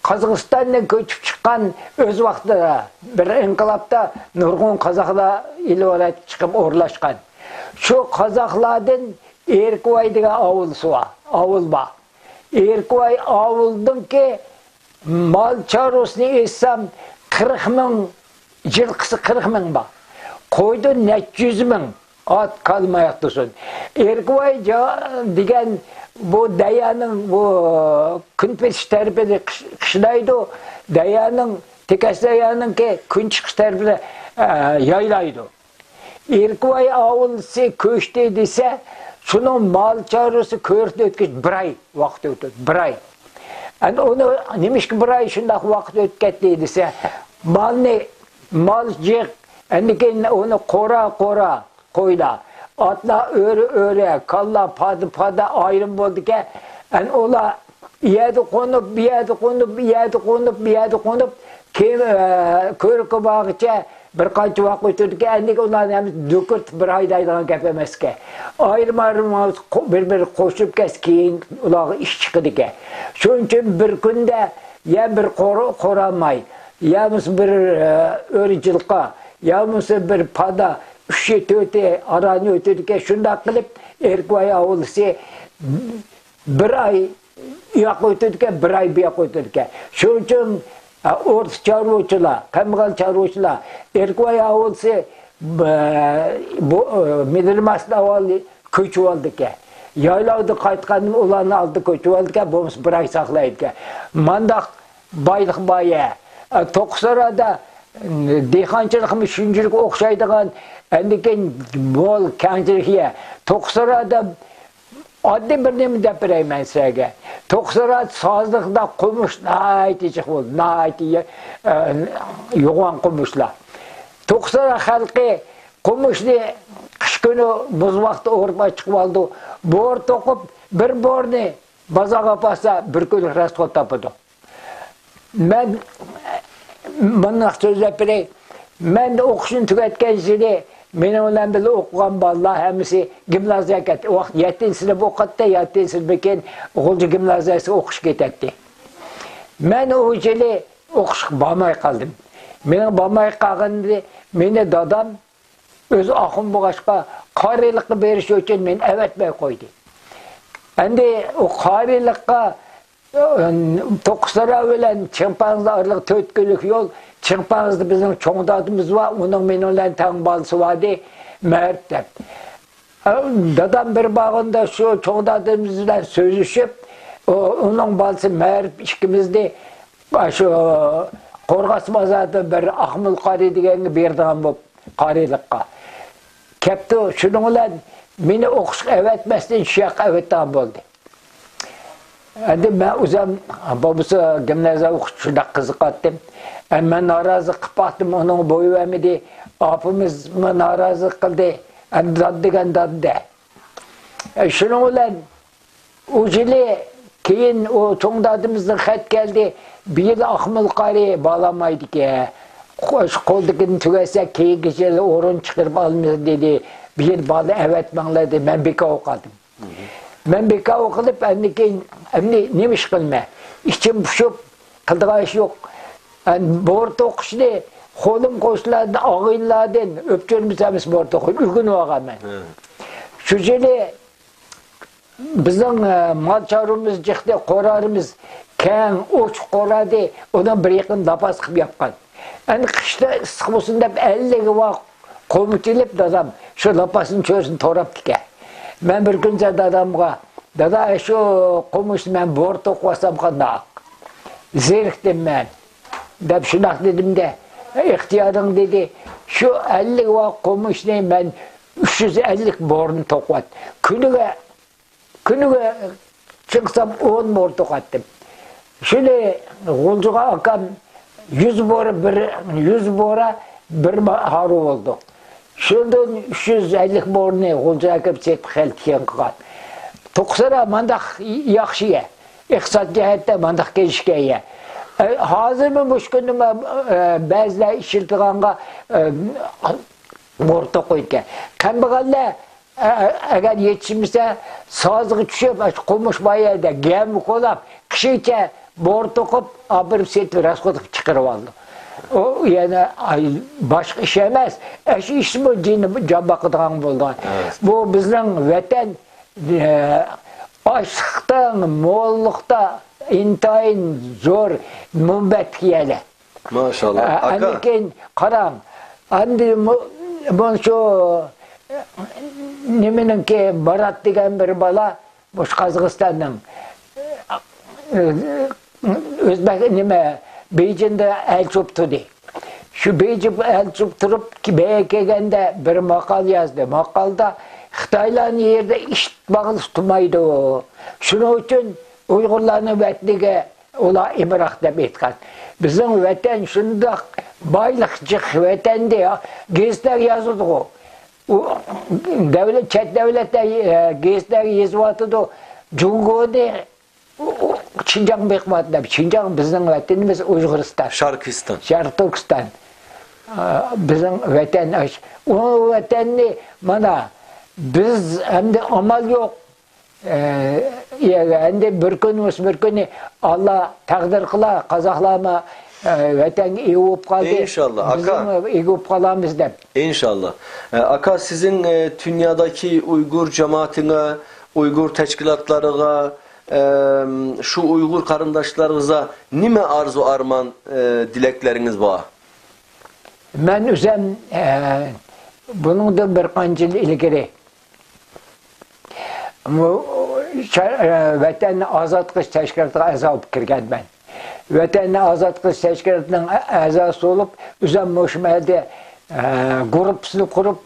قازاقىستاندىن كۆچۈپ چىققان، ئۆز ۋاقتىدا بىر ئىنقىلابتا نۇرغۇن قازاقلار ئىلى ۋىلايەتكە چىقىپ ئورۇنلاشقان. شۇ قازاقلاردىن ئېركىۋاي دېگەن ئاۋۇلسى بار، ئاۋۇل بار. ئېركىۋاي ئاۋۇلنىڭكى مال چارۋىسىنى ئېيتسام، قىرىق مىڭ، يىلقىسى قىرىق مىڭ بار. قويدا نەچچە يۈز مىڭ ئات، كالا ماياق تۇرسۇن. ئېركىۋاي جا-، دېگەن بۇ دەريانىڭ بۇ كۈنپېتىش تەرىپىدە قىش-، قىشلايدۇ. دەريانىڭ، تېكەس دەريانىڭكى كۈنچىقىش تەرىپىدە، ئە، يايلايدۇ. ئېركىۋاي ئاۋۇلسى كۆچتى دېسە، شۇنىڭ مال چارۋىسى كۆرۈكتىن ئۆتكۈچە بىر ئاي ۋاقىت ئۆتىدۇ، بىر ئاي. ئەنە ئۇنى نېمىشقا بىر ئاي شۇنداق ۋاقىت ئۆتۈپ كەتتى دېسە، مالنى، مال جىق، ئەندىن كېيىن ئۇنى قورا، قورا، قويلار، ئاتلار ئۆرە، ئۆرە، كالىلار پادا، پادا ئايرىم بولىدىكەن. ئەنە ئۇلار ئۇ يەردە قونۇپ، بۇ يەردە قونۇپ، ئۇ يەردە قونۇپ، بۇ يەردە قونۇپ، كېيىن، ئە، كۆرۈككە بارغىچە بىر قانچە ۋاقىت ئۆتىدىكەن، ئەندىكىن ئۇلارنى ھەممىسى دۆكۈرتۈپ بىر ھەيدەيدىغان گەپ ئەمەسكەن. ئايرىم-ئايرىم بىر-بىرىگە قوشۇپ كەتسە، كېيىن ئۇلارغا ئىش چىقىدىكەن. شۇنىڭ ئۈچۈن بىر كۈندە يا بىر قورا-، قورا ماي، يا بولمىسا بىر، ئە، ئۆرە جىلقا، يا بولمىسا بىر پادا، ئۈچى، تۆتى ئارانى ئۆتىدىكەن. شۇنداق قىلىپ، ئېركىۋاي ئاۋۇلسى بىر ئاي ئۇ ياققا ئۆتىدىكەن، بىر ئاي بۇ ياققا ئۆتىدىكەن. شۇنىڭ ئۈچۈن، ئە، ئورتا چارۋىچىلار، كەمبەغەل چارۋىچىلار ئېركىۋاي ئاۋۇلسى، بۇ، بۇ، ئە، مىدىرماستىن ئاۋۋال كۆچۈۋالىدىكەن. يايلاۋدىن قايتقاندىن ئۇلارنىڭ ئالدىدا كۆچۈۋالىدىكەن، بولمىسا بىر ئاي ساقلايدىكەن. مانداق بايلىق بار يەر. ئە، توققۇزتارادا، ئە، دېھقانچىلىقمۇ شۇنچىلىك ئوخشايدىغان، ئەندىكىن مول كەڭچىلىك يەر. توققۇزتارادا ئاددىي بىر نېمە دەپ بېرەي مەن سىلەرگە. توققۇزتارا سازلىقتا قومۇش ناھايىتى جىق بولىدۇ، ناھايىتى، ئە، يوغان قومۇشلار. توققۇزتارا خەلقى قومۇشنى قىش كۈنى مۇز ۋاقتىدا ئورۇپ چىقىۋالىدۇ. بور توقۇپ، بىر بورنى بازارغا ئاپارسا، بىر كۈنلۈك راسخوت تاپىدۇ. مەن مۇنداق سۆزلەپ بېرەي. مەن ئوقۇشنى تۈگەتكەن يىلى مېنىڭ بىلەن بىللە ئوقۇغان بالىلار ھەممىسى گىمنازىيەگە كەتتى. ئۇ ۋاقىت يەتتىنچى سىنىپ ئوقۇتتى، يەتتىنچى سىنىپتىن كېيىن غۇلجا گىمنازىيەسىگە ئوقۇشقا كېتەتتى. مەن ئۇ يىلى ئوقۇشقا بارماي قالدىم. مېنىڭ بارماي قالغىنىمنى مېنى دادام ئۆزى ئاخۇن بولغاچقا، قارىيلىققا بېرىش ئۈچۈن مېنى ئەۋەتمەي قويدى. ئەمدى ئۇ قارىيلىققا، ئە، توققۇزتارا بىلەن چىڭپاڭزا ئارىلىق تۆت كۈنلۈك يول، چىڭپاڭزىدا بىزنىڭ چوڭ دادىمىز بار، ئۇنىڭ مېنىڭ بىلەن تەڭ بالىسى بار ئىدى، مەرىپ دەپ. دادام بىر بارغاندا شۇ چوڭ دادىمىز بىلەن سۆزلىشىپ، ئۇ، ئۇنىڭ بالىسى مەرىپ ئىككىمىزنى شۇ قورغاس بازاردا بىر ئاقمۇل قارى دېگەنگە بېرىدىغان بولۇپ، قارىلىققا كەپتۇ. شۇنىڭ بىلەن مېنى ئوقۇشقا ئەۋەتمەستىن، شۇ ياققا ئەۋەتىدىغان بولدى. ئەمدى مەن ئۆزۈم بولمىسا گىمنازىيە ئوقۇشقا شۇنداق قىزىقاتتىم. ئەمدى مەن نارازىلىق قىلىپ باقتىم، ئۇنىڭغا بوي بەرمىدى. ئاپىمىزمۇ نارازىلىق قىلدى. ئەمدى داد دېگەن داد دە. ئە، شۇنىڭ بىلەن ئۇ يىلى كېيىن ئۇ چوڭ دادىمىزدىن خەت كەلدى. بۇ يىل ئاقمۇل قارى بارالمايدىكەن. شۇ قولدىكىنى تۈگەتسەك، كېيىنكى يىل ئورۇن چىقىرىپ ئالىمىز دېدى. بۇ يىل بالىنى ئەۋەتمەڭلار دېدى. مەن بىكار قالدىم. مەن بىكار قېلىپ، ئەمدى كېيىن، ئەمدى نېمە ئىش قىلىمەن؟ ئىچىم پۇشۇپ، قىلىدىغان ئىش يوق. ئەمدى بورا توقۇشنى قولۇم قوشنىلاردىن، ئاغىنىلاردىن ئۆپچۈرمىسەم، بورا توقۇپ ئۆگىنىۋالغان مەن. ھە. شۇ يىلى بىزنىڭ، ئە، مال چارۋىمىز جىقتى، قورالىمىز كەڭ، ئوچۇق قورالدى، ئۇنىڭ بىر يېقىنى لاپاس قىلىپ ياپقان. ئەمدى قىشتا ئىسسىق بولسۇن دەپ، ئەللىك ۋاق قومۇچ ئېلىپ، دادام شۇ لاپاسنىڭ چۆرىسىنى توراپتىكەن. مەن بىر كۈنسى دادامغا، «دادا، شۇ قومۇچنى مەن بورا توقۇۋالسام قانداق؟ زېرىكتىم مەن» دەپ شۇنداق دېدىمدە، «ئىختىيارىڭ» دېدى. شۇ ئەللىك ۋاق قومۇچنى مەن ئۈچ يۈز ئەللىك بورىنى توقۇۋەت. كۈنىگە كۈنىگە چىقسام ئون بورا توقۇتتۇم. شۇنى غۇلجىغا ئاكام يۈز بورا بىر، يۈز بورا بىر ما-، ھارۋا بولدى. شۇندىن ئۈچ يۈز ئەللىك بورىنى غۇلجىغا ئەكىرىپ سېتىپ خېلى تىيىن قىلغان. توقسانا مانداق ياخشى يە. ئىقتىساد جەھەتتە مانداق كېلىشكەن يە. ئە، ھازىرمۇ مۇشۇ كۈندىمۇ، ئە، بەزىلەر ئىشلىتىدىغانغا، ئە، بورا توقۇيدىكەن. كەمبەغەللەر ئە-، ئەگەر يېتىشمىسە، سازغا چۈشۈپ، ئاشۇ قومۇش بار يەردە گەمە كولاپ، قىشىچە بورا توقۇپ، ئاپىرىپ سېتىپ، راسخوت قىلىپ چىقىرىۋالىدۇ. ئۇ يەنە، ئاي، باشقا ئىش ئەمەس، ئاشۇ ئىشمۇ جېنى، جان باقىدىغان بولىدۇ. ئەمەس. بۇ بىزنىڭ ۋەتەن، ئە، ئاشلىقتا، موللۇقتا ئىنتايىن زور مۇنبەتلىك يەرلەر. ماشاللا. ئە، ئاكا. ئاندىن كېيىن قاراڭ. ئاندىن مۇ-، مۇشۇ نېمىنىڭكى مۇرات دېگەن بىر بالا، مۇشۇ قازاقىستاننىڭ، ئۆزبەك نېمە، بېيجىڭدا ئەلچى بولۇپ تۇردى. شۇ بېيجىڭ ئەلچى بولۇپ تۇرۇپ، بەرگە كەلگەندە بىر ماقالە يازدى. ماقالىدا خىتايلارنىڭ يېرىدە ئىت باغلىسا تۇمايدۇ. شۇنىڭ ئۈچۈن ئۇيغۇرلارنىڭ ۋەتىنىگە ئۇلار ئامراق دەپ ئېيتقان. بىزنىڭ ۋەتەن شۇنداق بايلىق جىق ۋەتەندە، گېزىتلەرگە يازىدىغۇ. ئۇ دەۋلەت، چەت دەۋلەتلەر، ئە، گېزىتلەرگە يېزىۋاتىدۇ. جۇڭگونى ئۇ، ئۇ، شىنجاڭ بېقىۋاتىدۇ دەپ. شىنجاڭ بىزنىڭ ۋەتىنىمىز ئۇيغۇرىستان. شارقىستان. شەرقىي تۈركىستان. ئە، بىزنىڭ ۋەتەن، ئۇ ۋەتەننى مانا بىز ئەمدى ئامال يوق. ئە، ئەمدى بىر كۈن بولسا بىر كۈنى ئاللا تەقدىر قىلا، قازاقلارمۇ، ئە، ۋەتەنگە ئىگە بولۇپ قالدى. ئىنشاللا، ئاكا. بىزمۇ ئىگە بولۇپ قالارمىز دەپ. ئىنشاللا. ئە، ئاكا، سىزنىڭ، ئە، دۇنيادىكى ئۇيغۇر جامائىتىگە، ئۇيغۇر تەشكىلاتلىرىغا، ئە، شۇ ئۇيغۇر قېرىنداشلىرىڭىزغا نېمە ئارزۇ ئارمان، ئە، تىلەكلىرىڭىز بار؟ مەن ئۆزۈم، ئە، بۇنىڭدىن بىر قانچە يىل ئىلگىرى مۇ-، شە-، ئە، ۋەتەننى ئازاد قىلىش تەشكىلاتىغا ئەزا بولۇپ كىرگەنمەن. ۋەتەننى ئازاد قىلىش تەشكىلاتىنىڭ ئە-، ئەزاسى بولۇپ، ئۆزۈم مۇشۇ يەردە، ئە، گۇرۇپپىسىنى قۇرۇپ،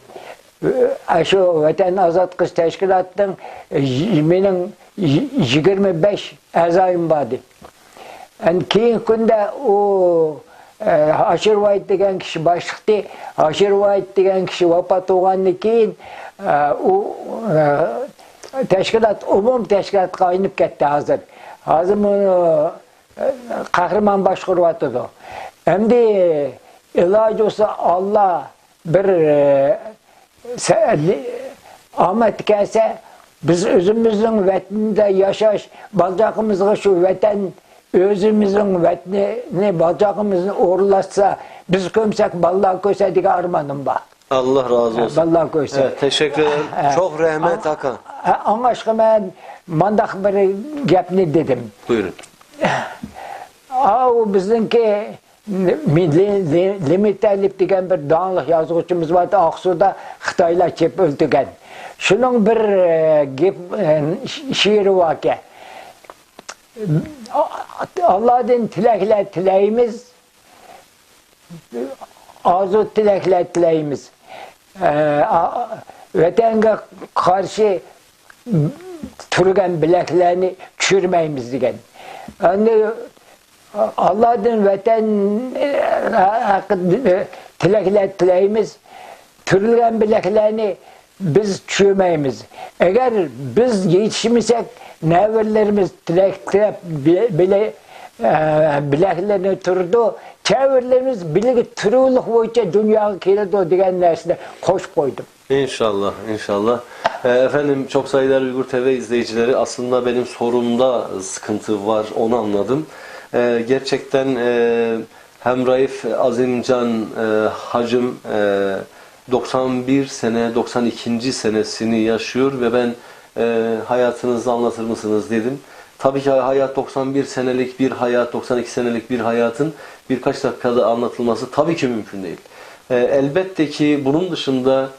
ئە، شۇ ۋەتەننى ئازاد قىلىش تەشكىلاتىنىڭ، ئە، يى-، مېنىڭ يى-، يىگىرمە بەش ئەزايىم بار ئىدى. ئەمدى كېيىنكى كۈندە ئۇ، ئە، ھاشىر ۋايىت دېگەن كىشى باشلىقتى. ھاشىر ۋايىت دېگەن كىشى ۋاپات بولغاندىن كېيىن، ئە، ئۇ، ئە، تەشكىلات ئومۇمىي تەشكىلاتقا ئايلىنىپ كەتتى ھازىر. ھازىر بۇنى، ئە، قەھرىمان باشقۇرۇۋاتىدۇ. ئەمدى ئىلاجى بولسا ئاللا بىر، ئە، سە-، ئامەت كەلسە، بىز ئۆزىمىزنىڭ ۋەتىنىدە ياشاش، بالىچاغىمىزغا شۇ ۋەتەن، ئۆزىمىزنىڭ ۋەتىنىنى، بالىچاغىمىزنى ئورۇنلاشسا، بىز كۆمسەك، بالىلار كۆرسە دېگەن ئارمانىم بار. ئاللا رازى بولسۇن. بالىلار كۆرسە. ھە، تەشەككۈر. ھە. چوڭ رەھمەت، ئاكا. ھە، ئاڭلاشقا مەن مانداق بىر گەپنى دېدىم. بۇيرۇڭ. ئاۋۇ بىزنىڭكى مىللىي لىمىتەلىپ دېگەن بىر داڭلىق يازغۇچىمىز بار ئىدى، ئاقسۇدا خىتايلار چېپىپ ئۆلتۈرگەن. شۇنىڭ بىر، ئە، گېپ، ئە، شېئىرى باركەن. ئاللادىن تىلەكلەر تىلەيمىز، ئارزۇ تىلەكلەر تىلەيمىز. ئە، ئا-، ۋەتەنگە قارشى تۇرغان بىلەكلەرنى چۈشۈرمەيمىز دېگەن. ئەمدى ئاللادىن ۋەتەن، ئە، ھەققىدە، ئە، تىلەكلەر تىلەيمىز. تۈرۈلگەن بىلەكلەرنى بىز چۈشۈرمەيمىز. ئەگەر بىز يېتىشمىسەك، نەۋرىلىرىمىز تىلەك تىلەپ بىلە-، بىلە-، ئە، بىلەكلىرىنى تۈرىدۇ. چەۋرىلىرىمىز بىللە تۈرۈۋلۈك بويىچە دۇنياغا كېلىدۇ دېگەن نەرسىنى قوشۇپ قويدۇم. İnşallah, inşallah. E, efendim, çok saygıdeğer Uygur T V izleyicileri, aslında benim sorumda sıkıntı var, onu anladım. E, gerçekten e, Hemraif Azimcan e, hacım e, doksan bir sene, doksan ikinci senesini yaşıyor ve ben e, hayatınızı anlatır mısınız dedim. Tabii ki hayat doksan bir senelik bir hayat, doksan iki senelik bir hayatın birkaç dakikada anlatılması tabii ki mümkün değil. E, elbette ki bunun dışında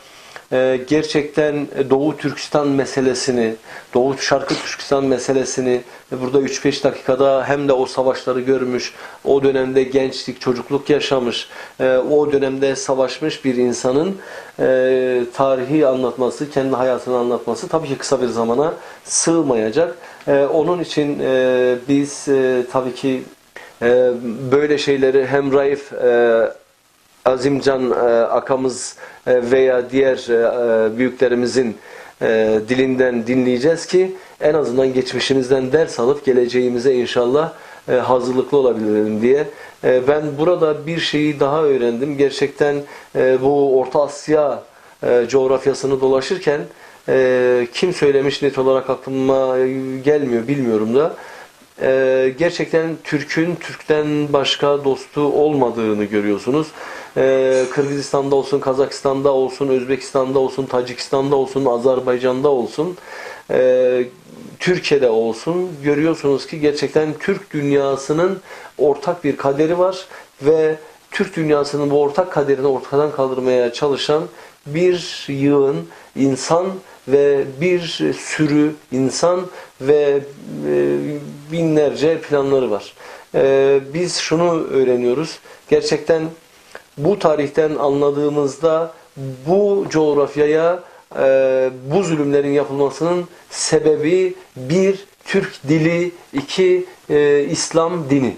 e, gerçekten Doğu Türkistan meselesini, Doğu Şarkı Türkistan meselesini burada üç beş dakikada hem de o savaşları görmüş, o dönemde gençlik, çocukluk yaşamış, e, o dönemde savaşmış bir insanın e, tarihi anlatması, kendi hayatını anlatması tabii ki kısa bir zamana sığmayacak. E, onun için e, biz e, tabii ki e, böyle şeyleri hem Raif e, Azimcan e, akamız e, veya diğer e, büyüklerimizin e, dilinden dinleyeceğiz ki en azından geçmişimizden ders alıp geleceğimize inşallah e, hazırlıklı olabilelim diye. E, ben burada bir şeyi daha öğrendim. Gerçekten e, bu Orta Asya e, coğrafyasını dolaşırken e, kim söylemiş net olarak aklıma gelmiyor, bilmiyorum da. E, gerçekten Türk'ün Türk'ten başka dostu olmadığını görüyorsunuz. E, Kırgızistan'da olsun, Kazakistan'da olsun, Özbekistan'da olsun, Tacikistan'da olsun, Azerbaycan'da olsun, e, Türkiye'de olsun, görüyorsunuz ki gerçekten Türk dünyasının ortak bir kaderi var ve Türk dünyasının bu ortak kaderini ortadan kaldırmaya çalışan bir yığın insan ve bir sürü insan ve e, binlerce planları var. E, biz şunu öğreniyoruz. Gerçekten bu tarihten anladığımızda bu coğrafyaya e, bu zulümlerin yapılmasının sebebi bir Türk dili, iki e, İslam dini.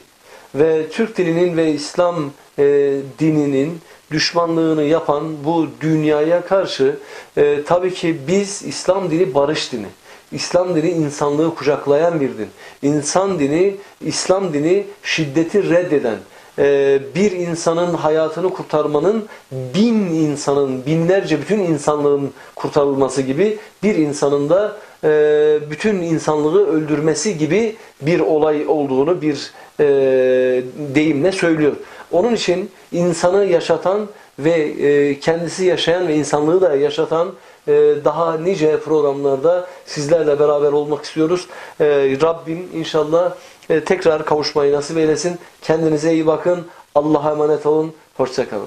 Ve Türk dilinin ve İslam e, dininin düşmanlığını yapan bu dünyaya karşı e, tabii ki biz İslam dini barış dini. İslam dini insanlığı kucaklayan bir din. İnsan dini, İslam dini şiddeti reddeden, e, bir insanın hayatını kurtarmanın bin insanın, binlerce bütün insanlığın kurtarılması gibi bir insanın da e, bütün insanlığı öldürmesi gibi bir olay olduğunu bir e, deyimle söylüyor. Onun için insanı yaşatan ve e, kendisi yaşayan ve insanlığı da yaşatan e, daha nice programlarda sizlerle beraber olmak istiyoruz. E, Rabbim inşallah e, tekrar kavuşmayı nasip eylesin. Kendinize iyi bakın. Allah'a emanet olun. Hoşça kalın.